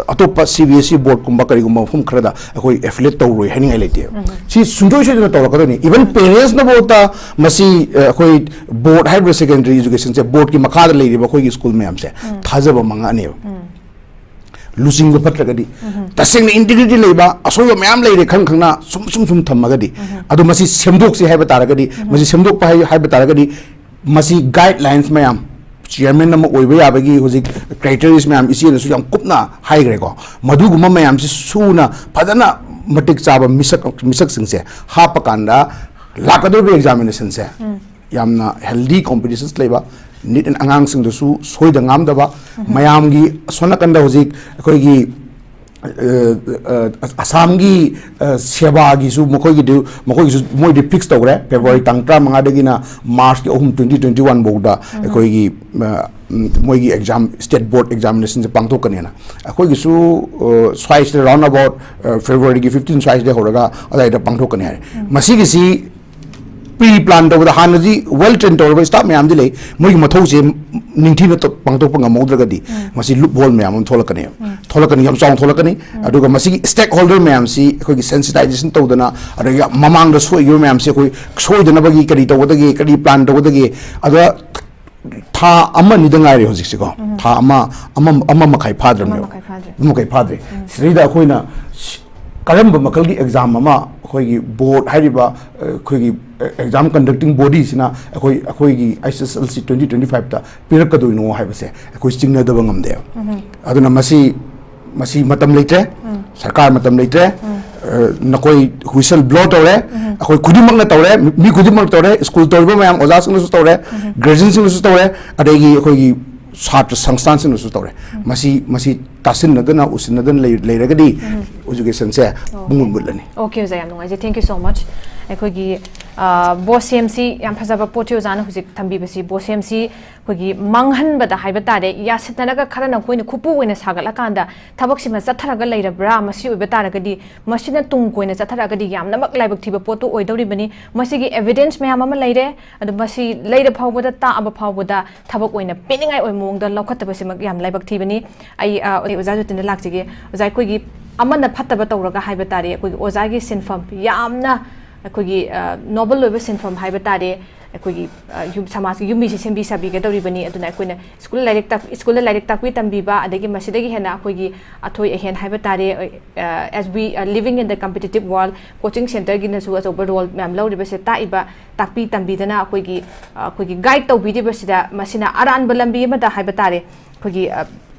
ꯑꯇꯣꯞꯄ ꯁꯤ ꯕꯤ ꯑꯦꯁ ꯏ ꯕꯣꯔꯗꯀꯨꯝꯕ ꯀꯔꯤꯒꯨꯝꯕ ꯃꯐꯝ ꯈꯔꯗ ꯑꯩꯈꯣꯏ ꯑꯦꯐꯤꯂꯦꯠ ꯇꯧꯔꯣꯏ ꯍꯥꯏꯅꯤꯡꯉꯥꯏ ꯂꯩꯇꯦꯕ꯫ ꯁꯤ ꯁꯨꯡꯁꯣꯏ ꯁꯣꯏꯗꯅ ꯇꯧꯔꯛꯀꯗꯣꯏꯅꯤ꯫ ꯏꯚꯟ ꯄꯦꯔꯦꯟꯁꯅꯐꯥꯎꯗ ꯃꯁꯤ, ꯑ, ꯑꯩꯈꯣꯏ ꯕꯣꯔꯗ ꯍꯥꯏꯔꯤꯕ ꯁꯦꯀꯦꯟꯗꯔꯤ ꯏꯖꯨꯀꯦꯁꯟꯁꯦ, ꯕꯣꯔꯗꯀꯤ ꯃꯈꯥꯗ ꯂꯩꯔꯤꯕ ꯑꯩꯈꯣꯏꯒꯤ ꯁ꯭ꯀꯨꯜ ꯃꯌꯥꯝꯁꯦ ꯊꯥꯖꯕ ꯃꯥꯡꯉꯛꯑꯅꯦꯕ꯫ ꯂꯨꯆꯤꯡꯕ ꯐꯠꯇ꯭ꯔꯒꯗꯤ, ꯇꯁꯦꯡꯅ ꯏꯟꯇꯤꯒ꯭ꯔꯤꯇꯤ ꯂꯩꯕ, ꯑꯁꯣꯏꯕ ꯃꯌꯥꯝ ꯂꯩꯔꯦ ꯈꯪ ꯈꯪꯅ ꯁꯨꯝ ꯁꯨꯝ ꯁꯨꯝ ꯊꯝꯃꯒꯗꯤ, ꯑꯗꯣ ꯃꯁꯤ ꯁꯦꯝꯗꯣꯛꯁꯤ ꯍꯥꯏꯕ ꯇꯥꯔꯒꯗꯤ, ꯃꯁꯤ ꯁꯦꯝꯗꯣꯛꯄ ꯍꯥꯏ-, ꯍꯥꯏꯕ ꯇꯥꯔꯒꯗꯤ, ꯃꯁꯤ ꯒꯥꯏꯗꯂꯥꯏꯟꯁ ꯃꯌꯥꯝ, ꯆꯤꯌꯔꯃꯦꯟ ꯑꯃ ꯑꯣꯏꯕ ꯌꯥꯕꯒꯤ ꯍꯧꯖꯤꯛ ꯀ꯭ꯔꯥꯏꯇꯦꯔꯤꯌꯥꯁ ꯃꯌꯥꯝ ꯏꯆꯦꯅꯁꯨ ꯌꯥꯝ ꯀꯨꯞꯅ ꯍꯥꯏꯈ꯭ꯔꯦꯀꯣ꯫ ꯃꯗꯨꯒꯨꯝꯕ ꯃꯌꯥꯝꯁꯤ ꯁꯨꯅ ꯐꯖꯅ ꯃꯇꯤꯛ ꯆꯥꯕ ꯃꯤꯁꯛ ꯃꯤꯁꯛꯁꯤꯡꯁꯦ ꯍꯥꯞꯄ ꯀꯥꯟꯗ ꯂꯥꯛꯀꯗꯧꯔꯤꯕ ꯑꯦꯛꯖꯥꯃꯤꯅꯦꯁꯟꯁꯦ ꯌꯥꯝꯅ ꯍꯦꯜꯗꯤ ꯀꯣꯝꯄꯤꯇꯤꯁꯟꯁ ꯂꯩꯕ, ꯅꯤꯠ ꯑꯦꯟ ꯑꯉꯥꯡꯁꯤꯡꯗꯁꯨ ꯁꯣꯏꯗ ꯉꯥꯝꯗꯕ, ꯃꯌꯥꯝꯒꯤ ꯑꯁꯣꯝ ꯅꯥꯀꯟꯗ ꯍꯧꯖꯤꯛ ꯑꯩꯈꯣꯏꯒꯤ ꯑ, ꯑ, ꯑꯁꯥꯝꯒꯤ ꯑ, ꯁꯦꯕꯥꯒꯤꯁꯨ ꯃꯈꯣꯏꯒꯤꯗꯨ ꯃꯈꯣꯏꯒꯤꯁꯨ ꯃꯣꯏꯗꯤ ꯐꯤꯛꯁ ꯇꯧꯈ꯭ꯔꯦ꯫ ꯐꯦꯕ꯭ꯔꯨꯋꯥꯔꯤ ꯇꯥꯡ ꯇꯔꯥꯃꯉꯥꯗꯒꯤꯅ ꯃꯥꯔꯆꯀꯤ ꯑꯍꯨꯝ, ꯇ꯭ꯋꯦꯟꯇꯤ ꯇ꯭ꯋꯦꯟꯇꯤ ꯋꯥꯟ ꯐꯥꯎꯗ ꯑꯩꯈꯣꯏꯒꯤ ꯑ, ꯎꯝ, ꯃꯣꯏꯒꯤ ꯑꯦꯛꯖꯥꯝ, ꯁ꯭ꯇꯦꯠ ꯕꯣꯔꯗ ꯑꯦꯛꯖꯥꯃꯤꯅꯦꯁꯟꯁꯦ ꯄꯥꯡꯊꯣꯛꯀꯅꯦꯅ꯫ ꯑꯩꯈꯣꯏꯒꯤꯁꯨ ꯑ, ꯁ꯭ꯋꯥꯏꯁꯤꯗ ꯔꯥꯎꯟ ꯑꯕꯥꯎꯠ ꯑ, ꯐꯦꯕ꯭ꯔꯨꯋꯥꯔꯤꯒꯤ ꯐꯤꯐꯇꯤꯟ ꯁ꯭ꯋꯥꯏꯁꯤꯗ ꯍꯧꯔꯒ ꯑꯗꯨꯋꯥꯏꯗ ꯄꯥꯡꯊꯣꯛꯀꯅꯤ ꯍꯥꯏꯔꯦ꯫ ꯃꯁꯤꯒꯤꯁꯤ ꯄ꯭ꯔꯤ ꯄ꯭ꯂꯥꯟ ꯇꯧꯕꯗ ꯍꯥꯟꯅꯗꯤ ꯋꯦꯜ ꯇ꯭ꯔꯦꯟ ꯇꯧꯔꯕ ꯁ꯭ꯇꯥꯐ ꯃꯌꯥꯝꯗꯤ ꯂꯩ, ꯃꯣꯏꯒꯤ ꯃꯊꯧꯁꯦ ꯅꯤꯡꯊꯤꯅ ꯇꯧ- ꯄꯥꯡꯊꯣꯛꯄ ꯉꯝꯍꯧꯗ꯭ꯔꯒꯗꯤ ꯃꯁꯤ ꯂꯨꯞ ꯍꯣꯜ ꯃꯌꯥꯝ ꯑꯃ ꯊꯣꯛꯂꯛꯀꯅꯦꯕ꯫ ꯊꯣꯛꯂꯛꯀꯅꯤ, ꯌꯥꯝ ꯆꯥꯎꯅ ꯊꯣꯛꯂꯛꯀꯅꯤ꯫ ꯑꯗꯨꯒ ꯃꯁꯤꯒꯤ ꯁ꯭ꯇꯦꯛ ꯍꯣꯜꯗꯔ ꯃꯌꯥꯝꯁꯤ ꯑꯩꯈꯣꯏꯒꯤ ꯁꯦꯟꯁꯤꯇꯥꯏꯖꯦꯁꯟ ꯇꯧꯗꯅ, ꯑꯗꯒꯤ ꯃꯃꯥꯡꯗ ꯁꯣꯏꯈꯤꯕ ꯃꯌꯥꯝꯁꯤ ꯑꯩꯈꯣꯏ ꯁꯣꯏꯗꯅꯕꯒꯤ ꯀꯔꯤ ꯇꯧꯒꯗꯒꯦ, ꯀꯔꯤ ꯄ꯭ꯂꯥꯟ ꯇꯧꯒꯗꯒꯦ, ꯑꯗ ꯊꯥ ꯑꯃ ꯑꯅꯤꯗ ꯉꯥꯏꯔꯦ ꯍꯧꯖꯤꯛꯁꯤꯀꯣ꯫ ꯊꯥ ꯑꯃ, ꯑꯃ, ꯑꯃ ꯃꯈꯥꯏ ꯐꯥꯗ꯭ꯔꯕꯅꯦꯕ꯫ ꯑꯃ ꯃꯈꯥꯏ ꯐꯥꯗ꯭ꯔꯦ꯫ ꯑꯃ ꯃꯈꯥꯏ ꯐꯥꯗ꯭ꯔꯦ꯫ ꯁꯤꯗꯩꯗ ꯑꯩꯈꯣꯏꯅ ꯁꯤ- ꯀꯔꯝꯕ ꯃꯈꯜꯒꯤ ꯑꯦꯛꯖꯥꯝ ꯑꯃ ꯑꯩꯈꯣꯏꯒꯤ ꯕꯣꯔꯗ ꯍꯥꯏꯔꯤꯕ, ꯑ, ꯑꯩꯈꯣꯏꯒꯤ, ꯑ, ꯑꯦꯛꯖꯥꯝ ꯀꯟꯗꯛꯇꯤꯡ ꯕꯣꯗꯤꯁꯤꯅ ꯑꯩꯈꯣꯏ, ꯑꯩꯈꯣꯏꯒꯤ ꯑꯩꯆ ꯑꯦꯁ ꯑꯦꯜ ꯁꯤ ꯇ꯭ꯋꯦꯟꯇꯤ ꯇ꯭ꯋꯦꯟꯇꯤ ꯐꯥꯏꯚꯇ ꯄꯤꯔꯛꯀꯗꯣꯏꯅꯣ ꯍꯥꯏꯕꯁꯦ ꯑꯩꯈꯣꯏ ꯆꯤꯡꯅꯗꯕ ꯉꯝꯗꯦꯕ꯫ ꯑꯗꯨꯅ ꯃꯁꯤ, ꯃꯁꯤ ꯃꯇꯝ ꯂꯩꯇ꯭ꯔꯦ, ꯁꯔꯀꯥꯔ ꯃꯇꯝ ꯂꯩꯇ꯭ꯔꯦ꯫ ꯑ, ꯅꯈꯣꯏ ꯍꯨꯏꯁꯜ ꯕ꯭ꯂꯣ ꯇꯧꯔꯦ, ꯑꯩꯈꯣꯏ ꯈꯨꯗꯤꯡꯃꯛꯅ ꯇꯧꯔꯦ, ꯃꯤ, ꯃꯤ ꯈꯨꯗꯤꯡꯃꯛ ꯇꯧꯔꯦ, ꯁ꯭ꯀꯨꯜ ꯇꯧꯔꯤꯕ ꯃꯌꯥꯝ ꯑꯣꯖꯥꯁꯤꯡꯅꯁꯨ ꯇꯧꯔꯦ, ꯒ꯭ꯔꯦꯖꯨꯑꯦꯁꯟꯁꯤꯡꯅꯁꯨ ꯇꯧꯔꯦ, ꯑꯗꯒꯤ ꯑꯩꯈꯣꯏꯒꯤ ꯁꯥꯇ꯭ꯔ ꯁꯪꯁꯊꯥꯟꯁꯤꯡꯅꯁꯨ ꯇꯧꯔꯦ꯫ ꯃꯁꯤ, ꯃꯁꯤ ꯇꯥꯁꯤꯟꯅꯗꯅ, ꯎꯁꯤꯟꯅꯗꯅ ꯂꯩ-, ꯂꯩꯔꯒꯗꯤ ꯑꯦꯖꯨꯀꯦꯁꯟꯁꯦ ꯄꯨꯡꯃꯨꯠ ꯃꯨꯠꯂꯅꯤ꯫ ꯑꯣꯀꯦ, ꯑꯣꯖꯥ, ꯌꯥꯝ ꯅꯨꯡꯉꯥꯏꯖꯩ꯫ Thank you so much꯫ ꯑꯩꯈꯣꯏꯒꯤ, ꯑ, ꯕꯣꯁꯦꯝꯁꯤ ꯌꯥꯝ ꯐꯖꯕ ꯄꯣꯠꯁꯤ ꯑꯣꯖꯥꯅ ꯍꯧꯖꯤꯛ ꯊꯝꯕꯤꯕꯁꯤ, ꯕꯣꯁꯦꯝꯁꯤ ꯑꯩꯈꯣꯏꯒꯤ ꯃꯥꯡꯍꯟꯕꯗ ꯍꯥꯏꯕ ꯇꯥꯔꯦ, ꯌꯥꯁꯤꯟꯅꯔꯒ ꯈꯔꯅ ꯑꯩꯈꯣꯏꯅ ꯈꯨꯄꯨ ꯑꯣꯏꯅ ꯁꯥꯒꯠꯂꯀꯥꯟꯗ ꯊꯕꯛꯁꯤꯃ ꯆꯠꯊꯔꯒ ꯂꯩꯔꯕ꯭ꯔꯥ? ꯃꯁꯤ ꯑꯣꯏꯕ ꯇꯥꯔꯒꯗꯤ ꯃꯁꯤꯅ ꯇꯨꯡ ꯀꯣꯏꯅ ꯆꯠꯊꯔꯛꯑꯒꯗꯤ ꯌꯥꯝꯅꯃꯛ ꯂꯥꯏꯕꯛ ꯊꯤꯕ ꯄꯣꯠꯇꯨ ꯑꯣꯏꯗꯧꯔꯤꯕꯅꯤ꯫ ꯃꯁꯤꯒꯤ ꯑꯦꯚꯤꯗꯦꯟꯁ ꯃꯌꯥꯝ ꯑꯃ ꯂꯩꯔꯦ꯫ ꯑꯗꯨ ꯃꯁꯤ ꯂꯩꯔ ꯐꯥꯎꯕꯗ, ꯇꯥꯛꯑꯕ ꯐꯥꯎꯕꯗ ꯊꯕꯛ ꯑꯣꯏꯅ ꯄꯤꯅꯤꯡꯉꯥꯏ ꯑꯣꯏꯕ ꯃꯑꯣꯡꯗ ꯂꯧꯈꯠꯇꯕꯁꯤꯃꯛ ꯌꯥꯝ ꯂꯥꯏꯕꯛ ꯊꯤꯕꯅꯤ꯫ ꯑꯩ, ꯑ, ꯑꯩ ꯑꯣꯖꯥ ꯖꯣꯇꯤꯟꯗ ꯂꯥꯛꯆꯒꯦ꯫ ꯑꯣꯖꯥ, ꯑꯩꯈꯣꯏꯒꯤ ꯑꯃꯅ ꯐꯠꯇꯕ ꯇꯧꯔꯒ ꯍꯥꯏꯕ ꯇꯥꯔꯦ, ꯑꯩꯈꯣꯏꯒꯤ ꯑꯣꯖꯥꯒꯤ ꯁꯤꯟꯐꯝ ꯌꯥꯝꯅ ꯑꯩꯈꯣꯏꯒꯤ, ꯑ, ꯅꯣꯕꯜ ꯑꯣꯏꯕ ꯁꯤꯟꯐꯝ ꯍꯥꯏꯕ ꯇꯥꯔꯦ꯫ ꯑꯩꯈꯣꯏꯒꯤ, ꯑ, ꯌꯨꯝ, ꯁꯃꯥꯖꯀꯤ ꯌꯨꯝꯕꯤꯁꯤ ꯁꯦꯝꯕꯤ ꯁꯥꯕꯤꯒꯗꯧꯔꯤꯕꯅꯤ꯫ ꯑꯗꯨꯅ ꯑꯩꯈꯣꯏꯅ ꯁ꯭ꯀꯨꯜ ꯂꯥꯏꯔꯤꯛ ꯇꯥꯛ-, ꯁ꯭ꯀꯨꯜꯗ ꯂꯥꯏꯔꯤꯛ ꯇꯥꯛꯄꯤ ꯇꯝꯕꯤꯕ, ꯑꯗꯒꯤ ꯃꯁꯤꯗꯒꯤ ꯍꯦꯟꯅ ꯑꯩꯈꯣꯏꯒꯤ ꯑꯊꯣꯏ ꯑꯍꯦꯟ ꯍꯥꯏꯕ ꯇꯥꯔꯦ, ꯑ, as we are living in the competitive world, coaching ꯁꯦꯟꯇꯔꯒꯤꯅꯁꯨ ꯑꯆꯧꯕ ꯔꯣꯜ ꯃꯌꯥꯝ ꯂꯧꯔꯤꯕꯁꯦ, ꯇꯥꯛꯏꯕ, ꯇꯥꯛꯄꯤ ꯇꯝꯕꯤꯗꯅ ꯑꯩꯈꯣꯏꯒꯤ, ꯑ, ꯑꯩꯈꯣꯏꯒꯤ ꯒꯥꯏꯗ ꯇꯧꯕꯤꯔꯤꯕꯁꯤꯗ ꯃꯁꯤꯅ ꯑꯔꯥꯟꯕ ꯂꯝꯕꯤ ꯑꯃꯗ ꯍꯥꯏꯕ ꯇꯥꯔꯦ, ꯑꯩꯈꯣꯏꯒꯤ, ꯑ,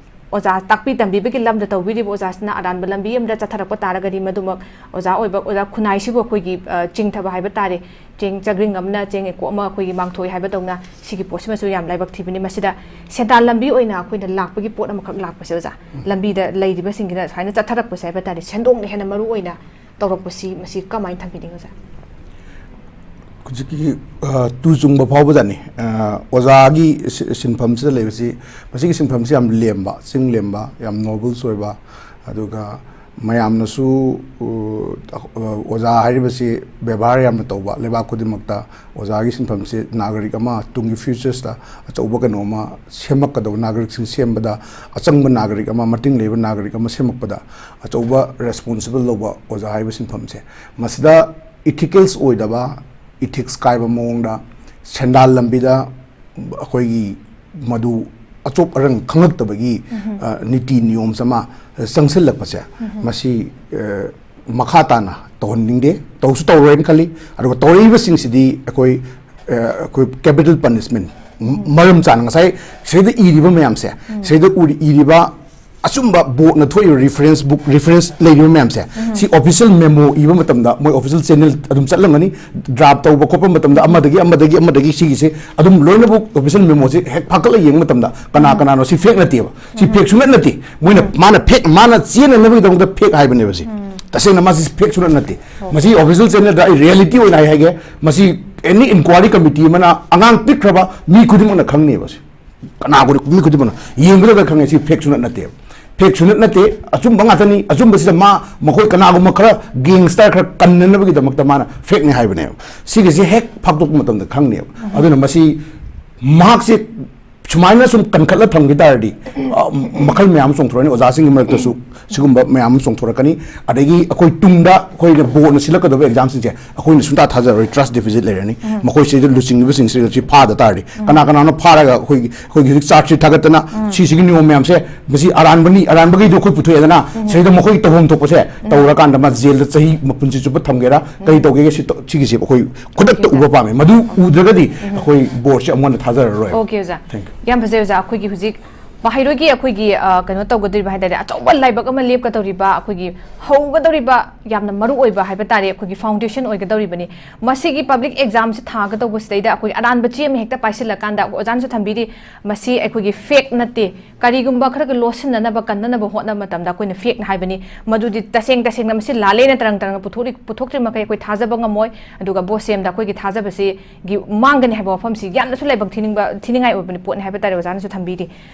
ꯑꯣꯖꯥ ꯇꯥꯛꯄꯤ ꯇꯝꯕꯤꯕꯒꯤ ꯂꯝꯗ ꯇꯧꯕꯤꯔꯤꯕ ꯑꯣꯖꯥꯁꯤꯅ ꯑꯔꯥꯟꯕ ꯂꯝꯕꯤ ꯑꯃꯗ ꯆꯠꯊꯔꯛꯄ ꯇꯥꯔꯒꯗꯤ, ꯃꯗꯨꯃꯛ ꯑꯣꯖꯥ ꯑꯣꯏꯕ, ꯑꯣꯖꯥ ꯈꯨꯟꯅꯥꯏꯁꯤꯕꯨ ꯑꯩꯈꯣꯏꯒꯤ, ꯑ, ꯆꯤꯡꯊꯕ ꯍꯥꯏꯕ ꯇꯥꯔꯦ, ꯆꯦꯡ ꯆꯒ꯭ꯔꯤꯡ ꯑꯃꯅ ꯆꯦꯡ ꯌꯦꯡꯀꯣꯛ ꯑꯃ ꯑꯩꯈꯣꯏꯒꯤ ꯃꯥꯡꯊꯣꯛꯏ ꯍꯥꯏꯕꯗꯧꯅ, ꯁꯤꯒꯤ ꯄꯣꯠꯁꯤꯃꯁꯨ ꯌꯥꯝ ꯂꯥꯏꯕꯛ ꯊꯤꯕꯅꯤ꯫ ꯃꯁꯤꯗ ꯁꯦꯟꯗꯥꯟ ꯂꯝꯕꯤ ꯑꯣꯏꯅ ꯑꯩꯈꯣꯏꯅ ꯂꯥꯛꯄꯒꯤ ꯄꯣꯠ ꯑꯃꯈꯛ ꯂꯥꯛꯄꯁꯦ, ꯑꯣꯖꯥ, ꯎꯝ꯫ ꯂꯝꯕꯤꯗ ꯂꯩꯔꯤꯕꯁꯤꯡꯁꯤꯅ ꯁꯨꯃꯥꯏꯅ ꯆꯠꯊꯔꯛꯄꯁꯦ ꯍꯥꯏꯕ ꯇꯥꯔꯦ, ꯁꯦꯟꯗꯣꯡꯅ ꯍꯦꯟꯅ ꯃꯔꯨ ꯑꯣꯏꯅ ꯇꯧꯔꯛꯄꯁꯤ, ꯃꯁꯤ ꯀꯃꯥꯏꯅ ꯊꯝꯕꯤꯅꯤꯡꯉꯤ, ꯑꯣꯖꯥ? ꯍꯧꯖꯤꯛꯀꯤ, ꯑ, ꯇꯨ ꯆꯨꯡꯕ ꯐꯥꯎꯕꯗꯅꯤ, ꯑ, ꯑꯣꯖꯥꯒꯤ ꯁꯤ-, ꯁꯤꯟꯐꯝꯁꯤꯗ ꯂꯩꯕꯁꯤ, ꯃꯁꯤꯒꯤ ꯁꯤꯟꯐꯝꯁꯤ ꯌꯥꯝ ꯂꯦꯝꯕ, ꯆꯤꯡ ꯂꯦꯝꯕ, ꯌꯥꯝ ꯅꯣꯕꯜꯁ ꯑꯣꯏꯕ, ꯑꯗꯨꯒ ꯃꯌꯥꯝꯅꯁꯨ, ꯑ, ꯑ, ꯑꯣꯖꯥ ꯍꯥꯏꯔꯤꯕꯁꯤ ꯕꯦꯕꯥꯔ ꯌꯥꯝꯅ ꯇꯧꯕ, ꯂꯩꯕꯥꯛ ꯈꯨꯗꯤꯡꯃꯛꯇ ꯑꯣꯖꯥꯒꯤ ꯁꯤꯟꯐꯝꯁꯤ ꯅꯥꯒꯔꯤꯛ ꯑꯃ, ꯇꯨꯡꯒꯤ ꯐ꯭ꯌꯨꯆꯔꯁꯇ ꯑꯆꯧꯕ ꯀꯩꯅꯣ ꯑꯃ ꯁꯦꯝꯃꯛꯀꯗꯧꯕ, ꯅꯥꯒꯔꯤꯛꯁꯤꯡ ꯁꯦꯝꯕꯗ ꯑꯆꯪꯕ ꯅꯥꯒꯔꯤꯛ ꯑꯃ, ꯃꯇꯤꯡ ꯂꯩꯕ ꯅꯥꯒꯔꯤꯛ ꯑꯃ ꯁꯦꯝꯃꯛꯄꯗ ꯑꯆꯧꯕ ꯔꯦꯁꯄꯣꯟꯁꯤꯕꯜ ꯂꯧꯕ ꯑꯣꯖꯥ ꯍꯥꯏꯕ ꯁꯤꯟꯐꯝꯁꯦ꯫ ꯃꯁꯤꯗ ꯏꯊꯤꯀꯦꯜꯁ ꯑꯣꯏꯗꯕ, ꯏꯊꯤꯛꯁ ꯀꯥꯏꯕ ꯃꯑꯣꯡꯗ, ꯁꯦꯟꯗꯥꯜ ꯂꯝꯕꯤꯗ ꯑꯩꯈꯣꯏꯒꯤ ꯃꯗꯨ ꯑꯆꯣꯞ ꯑꯔꯪ ꯈꯪꯉꯛꯇꯕꯒꯤ, ꯎꯝꯍꯨꯝ꯫ ꯑ, ꯅꯤꯇꯤ ꯅꯤꯌꯣꯝꯁ ꯑꯃ ꯆꯪꯁꯤꯜꯂꯛꯄꯁꯦ, ꯎꯝꯍꯨꯝ꯫ ꯃꯁꯤ, ꯑ, ꯃꯈꯥ ꯇꯥꯅ ꯇꯧꯍꯟꯅꯤꯡꯗꯦ, ꯇꯧꯁꯨ ꯇꯧꯔꯣꯏꯅ ꯈꯜꯂꯤ꯫ ꯑꯗꯨꯒ ꯇꯧꯔꯛꯏꯕꯁꯤꯡꯁꯤꯗꯤ ꯑꯩꯈꯣꯏ, ꯑ, ꯑꯩꯈꯣꯏ ꯀꯦꯄꯤꯇꯦꯜ ꯄꯅꯤꯁꯃꯦꯟ, ꯎꯝ꯫ ꯃꯔꯝ ꯆꯥꯅ ꯉꯁꯥꯏ ꯁꯤꯗ ꯏꯔꯤꯕ ꯃꯌꯥꯝꯁꯦ, ꯎꯝ꯫ ꯁꯤꯗ ꯎꯔꯤ-, ꯏꯔꯤꯕ ꯑꯆꯨꯝꯕ ꯕꯣꯔꯗꯅ ꯊꯣꯛꯏꯕ ꯔꯤꯐꯔꯦꯟꯁ ꯕꯨꯛ, ꯔꯤꯐꯔꯦꯟꯁ ꯂꯩꯔꯤꯕ ꯃꯌꯥꯝꯁꯦ, ꯎꯝ꯫ ꯁꯤ ꯑꯣꯐꯤꯁꯤꯌꯦꯜ ꯃꯦꯃꯣ ꯏꯕ ꯃꯇꯝꯗ ꯃꯣꯏ ꯑꯣꯐꯤꯁꯤꯌꯦꯜ ꯆꯦꯅꯦꯜ ꯑꯗꯨꯝ ꯆꯠꯂꯝꯒꯅꯤ, ꯗ꯭ꯔꯥꯐ ꯇꯧꯕ ꯈꯣꯠꯄ ꯃꯇꯝꯗ ꯑꯃꯗꯒꯤ, ꯑꯃꯗꯒꯤ, ꯑꯃꯗꯒꯤ ꯁꯤꯒꯤꯁꯦ ꯑꯗꯨꯝ ꯂꯣꯏꯅꯃꯛ ꯑꯣꯐꯤꯁꯤꯌꯦꯜ ꯃꯦꯃꯣꯁꯦ ꯍꯦꯛ ꯐꯥꯒꯠꯂ ꯌꯦꯡꯕ ꯃꯇꯝꯗ ꯀꯅꯥ ꯎꯝ꯫ ꯀꯅꯥꯅꯣ ꯁꯤ ꯐꯦꯛ ꯅꯠꯇꯦꯕ, ꯁꯤ ꯎꯝ꯫ ꯐꯦꯛ ꯁꯨꯡꯅꯠ ꯅꯠꯇꯦ꯫ ꯃꯣꯏꯅ, ꯎꯝ꯫ ꯃꯥꯅ ꯐꯦꯛ, ꯃꯥꯅ ꯆꯦꯟꯅꯅꯕꯒꯤꯗꯃꯛꯇ ꯐꯦꯛ ꯍꯥꯏꯕꯅꯦꯕ ꯁꯤ꯫ ꯎꯝ꯫ ꯇꯁꯦꯡꯅ ꯃꯥꯁꯤ ꯐꯦꯛ ꯁꯨꯡꯅꯠ ꯅꯠꯇꯦ꯫ ꯑꯣ꯫ ꯃꯁꯤ ꯑꯣꯐꯤꯁꯤꯌꯦꯜ ꯆꯦꯅꯦꯜꯗ ꯑꯩ ꯔꯤꯌꯦꯂꯤꯇꯤ ꯑꯣꯏꯅ ꯑꯩ ꯍꯥꯏꯒꯦ, ꯃꯁꯤ ꯑꯦꯅꯤ ꯏꯟꯀ꯭ꯋꯥꯏꯔꯤ ꯀꯃꯤꯇꯤ ꯑꯃꯅ ꯑꯉꯥꯡ ꯄꯤꯛꯈ꯭ꯔꯕ ꯃꯤ ꯈꯨꯗꯤꯡꯃꯛꯅ ꯈꯪꯅꯦꯕ ꯁꯤ꯫ ꯀꯅꯥꯒꯨꯝꯕ ꯃꯤ ꯈꯨꯗꯤꯡꯃꯛꯅ ꯌꯦꯡꯕꯗ ꯈꯪꯉꯦ ꯁꯤ ꯐꯦꯛ ꯁꯨꯡꯅꯠ ꯅꯠꯇꯦ꯫ ꯐꯦꯛ ꯁꯨꯡꯅꯠ ꯅꯠꯇꯦ, ꯑꯆꯨꯝꯕ ꯉꯥꯛꯇꯅꯤ꯫ ꯑꯆꯨꯝꯕꯁꯤꯗ ꯃꯥ, ꯃꯈꯣꯏ ꯀꯅꯥꯒꯨꯝꯕ ꯈꯔ ꯒꯦꯡꯁꯇꯔ ꯈꯔ ꯀꯟꯅꯅꯕꯒꯤꯗꯃꯛꯇ ꯃꯥꯅ ꯐꯦꯛꯅꯤ ꯍꯥꯏꯕꯅꯦꯕ꯫ ꯁꯤꯒꯤꯁꯦ ꯍꯦꯛ ꯐꯥꯛꯇꯣꯛꯄ ꯃꯇꯝꯗ ꯈꯪꯅꯦꯕ꯫ ꯑꯗꯨꯅ ꯃꯁꯤ ꯃꯍꯥꯛꯁꯦ ꯁꯨꯃꯥꯏꯅ ꯁꯨꯝ ꯀꯟꯈꯠꯂ ꯊꯝꯈꯤ ꯇꯥꯔꯗꯤ, ꯑ, ꯃꯈꯜ ꯃꯌꯥꯝ ꯑꯃ ꯆꯣꯡꯊꯣꯔꯛꯑꯅꯤ꯫ ꯑꯣꯖꯥꯁꯤꯡꯒꯤ ꯃꯔꯛꯇꯁꯨ ꯁꯤꯒꯨꯝꯕ ꯃꯌꯥꯝ ꯑꯃ ꯆꯣꯡꯊꯣꯔꯛꯀꯅꯤ꯫ ꯑꯗꯒꯤ ꯑꯩꯈꯣꯏ ꯇꯨꯡꯗ ꯑꯩꯈꯣꯏꯅ ꯕꯣꯔꯗꯅ ꯁꯤꯜꯂꯛꯀꯗꯕ ꯑꯦꯛꯖꯥꯝꯁꯤꯡꯁꯦ ꯑꯩꯈꯣꯏꯅ ꯁꯨꯡꯊꯥ ꯊꯥꯖꯔꯔꯣꯏ, ꯇ꯭ꯔꯁ ꯗꯤꯐꯤꯁꯤꯠ ꯂꯩꯔꯅꯤ꯫ ꯎꯝ꯫ ꯃꯈꯣꯏꯁꯤꯗ ꯂꯨꯆꯤꯡꯉꯤꯕꯁꯤꯡꯁꯤꯗ ꯁꯤ ꯐꯥꯗ ꯇꯥꯔꯗꯤ, ꯎꯝ꯫ ꯀꯅꯥ ꯀꯅꯥꯅꯣ ꯐꯥꯔꯒ ꯑꯩꯈꯣꯏꯒꯤ, ꯑꯩꯈꯣꯏꯒꯤ ꯍꯧꯖꯤꯛ ꯆꯥꯔꯖ ꯁꯤꯠ ꯊꯥꯒꯠꯇꯅ, ꯎꯝ꯫ ꯁꯤꯁꯤꯒꯤ ꯅꯤꯌꯣꯝ ꯃꯌꯥꯝꯁꯦ, ꯃꯁꯤ ꯑꯔꯥꯟꯕꯅꯤ, ꯑꯔꯥꯟꯕꯈꯩꯗꯣ ꯑꯩꯈꯣꯏ ꯄꯨꯊꯣꯛꯑꯦꯗꯅ, ꯎꯝ꯫ ꯁꯤꯗꯩꯗ ꯃꯈꯣꯏ ꯇꯧꯐꯝ ꯊꯣꯛꯄꯁꯦ ꯎꯝ꯫ ꯇꯧꯔꯀꯥꯟꯗ ꯃꯥ ꯖꯦꯜꯗ ꯆꯍꯤ ꯃꯄꯨꯟꯁꯤ ꯆꯨꯞꯄ ꯊꯝꯒꯦꯔꯥ, ꯀꯔꯤ ꯎꯝ꯫ ꯇꯧꯒꯦꯒ ꯁꯤ ꯇꯧ-, ꯁꯤꯒꯤꯁꯦ ꯑꯩꯈꯣꯏ ꯈꯨꯗꯛꯇ ꯑꯣꯀꯦ, ꯎꯕ ꯄꯥꯝꯃꯦ꯫ ꯃꯗꯨ ꯎꯝ꯫ ꯎꯗ꯭ꯔꯒꯗꯤ ꯎꯝ꯫ ꯑꯩꯈꯣꯏ ꯕꯣꯔꯗꯁꯦ ꯑꯃꯨꯛ ꯍꯟꯅ ꯊꯥꯖꯔꯔꯣꯏ꯫ ꯑꯣꯀꯦ, ꯑꯣꯖꯥ꯫ Thank you꯫ ꯌꯥꯝ ꯐꯖꯩ, ꯑꯣꯖꯥ꯫ ꯑꯩꯈꯣꯏꯒꯤ ꯍꯧꯖꯤꯛ ꯃꯍꯩꯔꯣꯏꯒꯤ ꯑꯩꯈꯣꯏꯒꯤ ꯑ, ꯀꯩꯅꯣ ꯇꯧꯒꯗꯧꯔꯤꯕ ꯍꯥꯏ ꯇꯥꯔꯦ, ꯑꯆꯧꯕ ꯂꯥꯏꯕꯛ ꯑꯃ ꯂꯦꯞꯀꯗꯧꯔꯤꯕ, ꯑꯩꯈꯣꯏꯒꯤ ꯍꯧꯒꯗꯧꯔꯤꯕ ꯌꯥꯝꯅ ꯃꯔꯨ ꯑꯣꯏꯕ ꯍꯥꯏꯕ ꯇꯥꯔꯦ, ꯑꯩꯈꯣꯏꯒꯤ ꯐꯥꯎꯟꯗꯦꯁꯟ ꯑꯣꯏꯒꯗꯧꯔꯤꯕꯅꯤ꯫ ꯃꯁꯤꯒꯤ ꯄꯕ꯭ꯂꯤꯛ ꯑꯦꯛꯖꯥꯝꯁꯤ ꯊꯥꯒꯗꯧꯕꯁꯤꯗꯩꯗ ꯑꯩꯈꯣꯏ ꯑꯔꯥꯟꯕ ꯆꯦ ꯑꯃ ꯍꯦꯛꯇ ꯄꯥꯏꯁꯤꯜꯂꯀꯥꯟꯗ, ꯑꯣꯖꯥꯅꯁꯨ ꯊꯝꯕꯤꯔꯤ, ꯃꯁꯤ ꯑꯩꯈꯣꯏꯒꯤ ꯐꯦꯛ ꯅꯠꯇꯦ꯫ ꯀꯔꯤꯒꯨꯝꯕ ꯈꯔꯒ ꯂꯣꯠꯁꯤꯟꯅꯅꯕ, ꯀꯟꯅꯅꯕ ꯍꯣꯠꯅꯕ ꯃꯇꯝꯗ ꯑꯩꯈꯣꯏꯅ ꯐꯦꯛꯅ ꯍꯥꯏꯕꯅꯤ꯫ ꯃꯗꯨꯗꯤ ꯇꯁꯦꯡ ꯇꯁꯦꯡꯅ ꯃꯁꯤ ꯂꯥꯜꯂꯦꯅ ꯇꯔꯪ ꯇꯔꯪꯅ ꯄꯨꯊꯣꯛꯂꯤ-, ꯄꯨꯊꯣꯛꯇ꯭ꯔꯤ ꯃꯈꯩ ꯑꯩꯈꯣꯏ ꯊꯥꯖꯕ ꯉꯝꯃꯣꯏ꯫ ꯑꯗꯨꯒ ꯚꯣꯠ ꯁꯦꯝꯗ ꯑꯩꯈꯣꯏꯒꯤ ꯊꯥꯖꯕꯁꯤꯒꯤ ꯃꯥꯡꯒꯅꯤ ꯍꯥꯏꯕ ꯋꯥꯐꯝꯁꯤ ꯌꯥꯝꯅꯁꯨ ꯂꯥꯏꯕꯛ ꯊꯤꯅꯤꯡꯕ, ꯊꯤꯅꯤꯡꯉꯥꯏ ꯑꯣꯏꯕꯅꯤ ꯄꯣꯠꯅꯤ ꯍꯥꯏꯕ ꯇꯥꯔꯦ, ꯑꯣꯖꯥꯅꯁꯨ ꯊꯝꯕꯤꯔꯤ꯫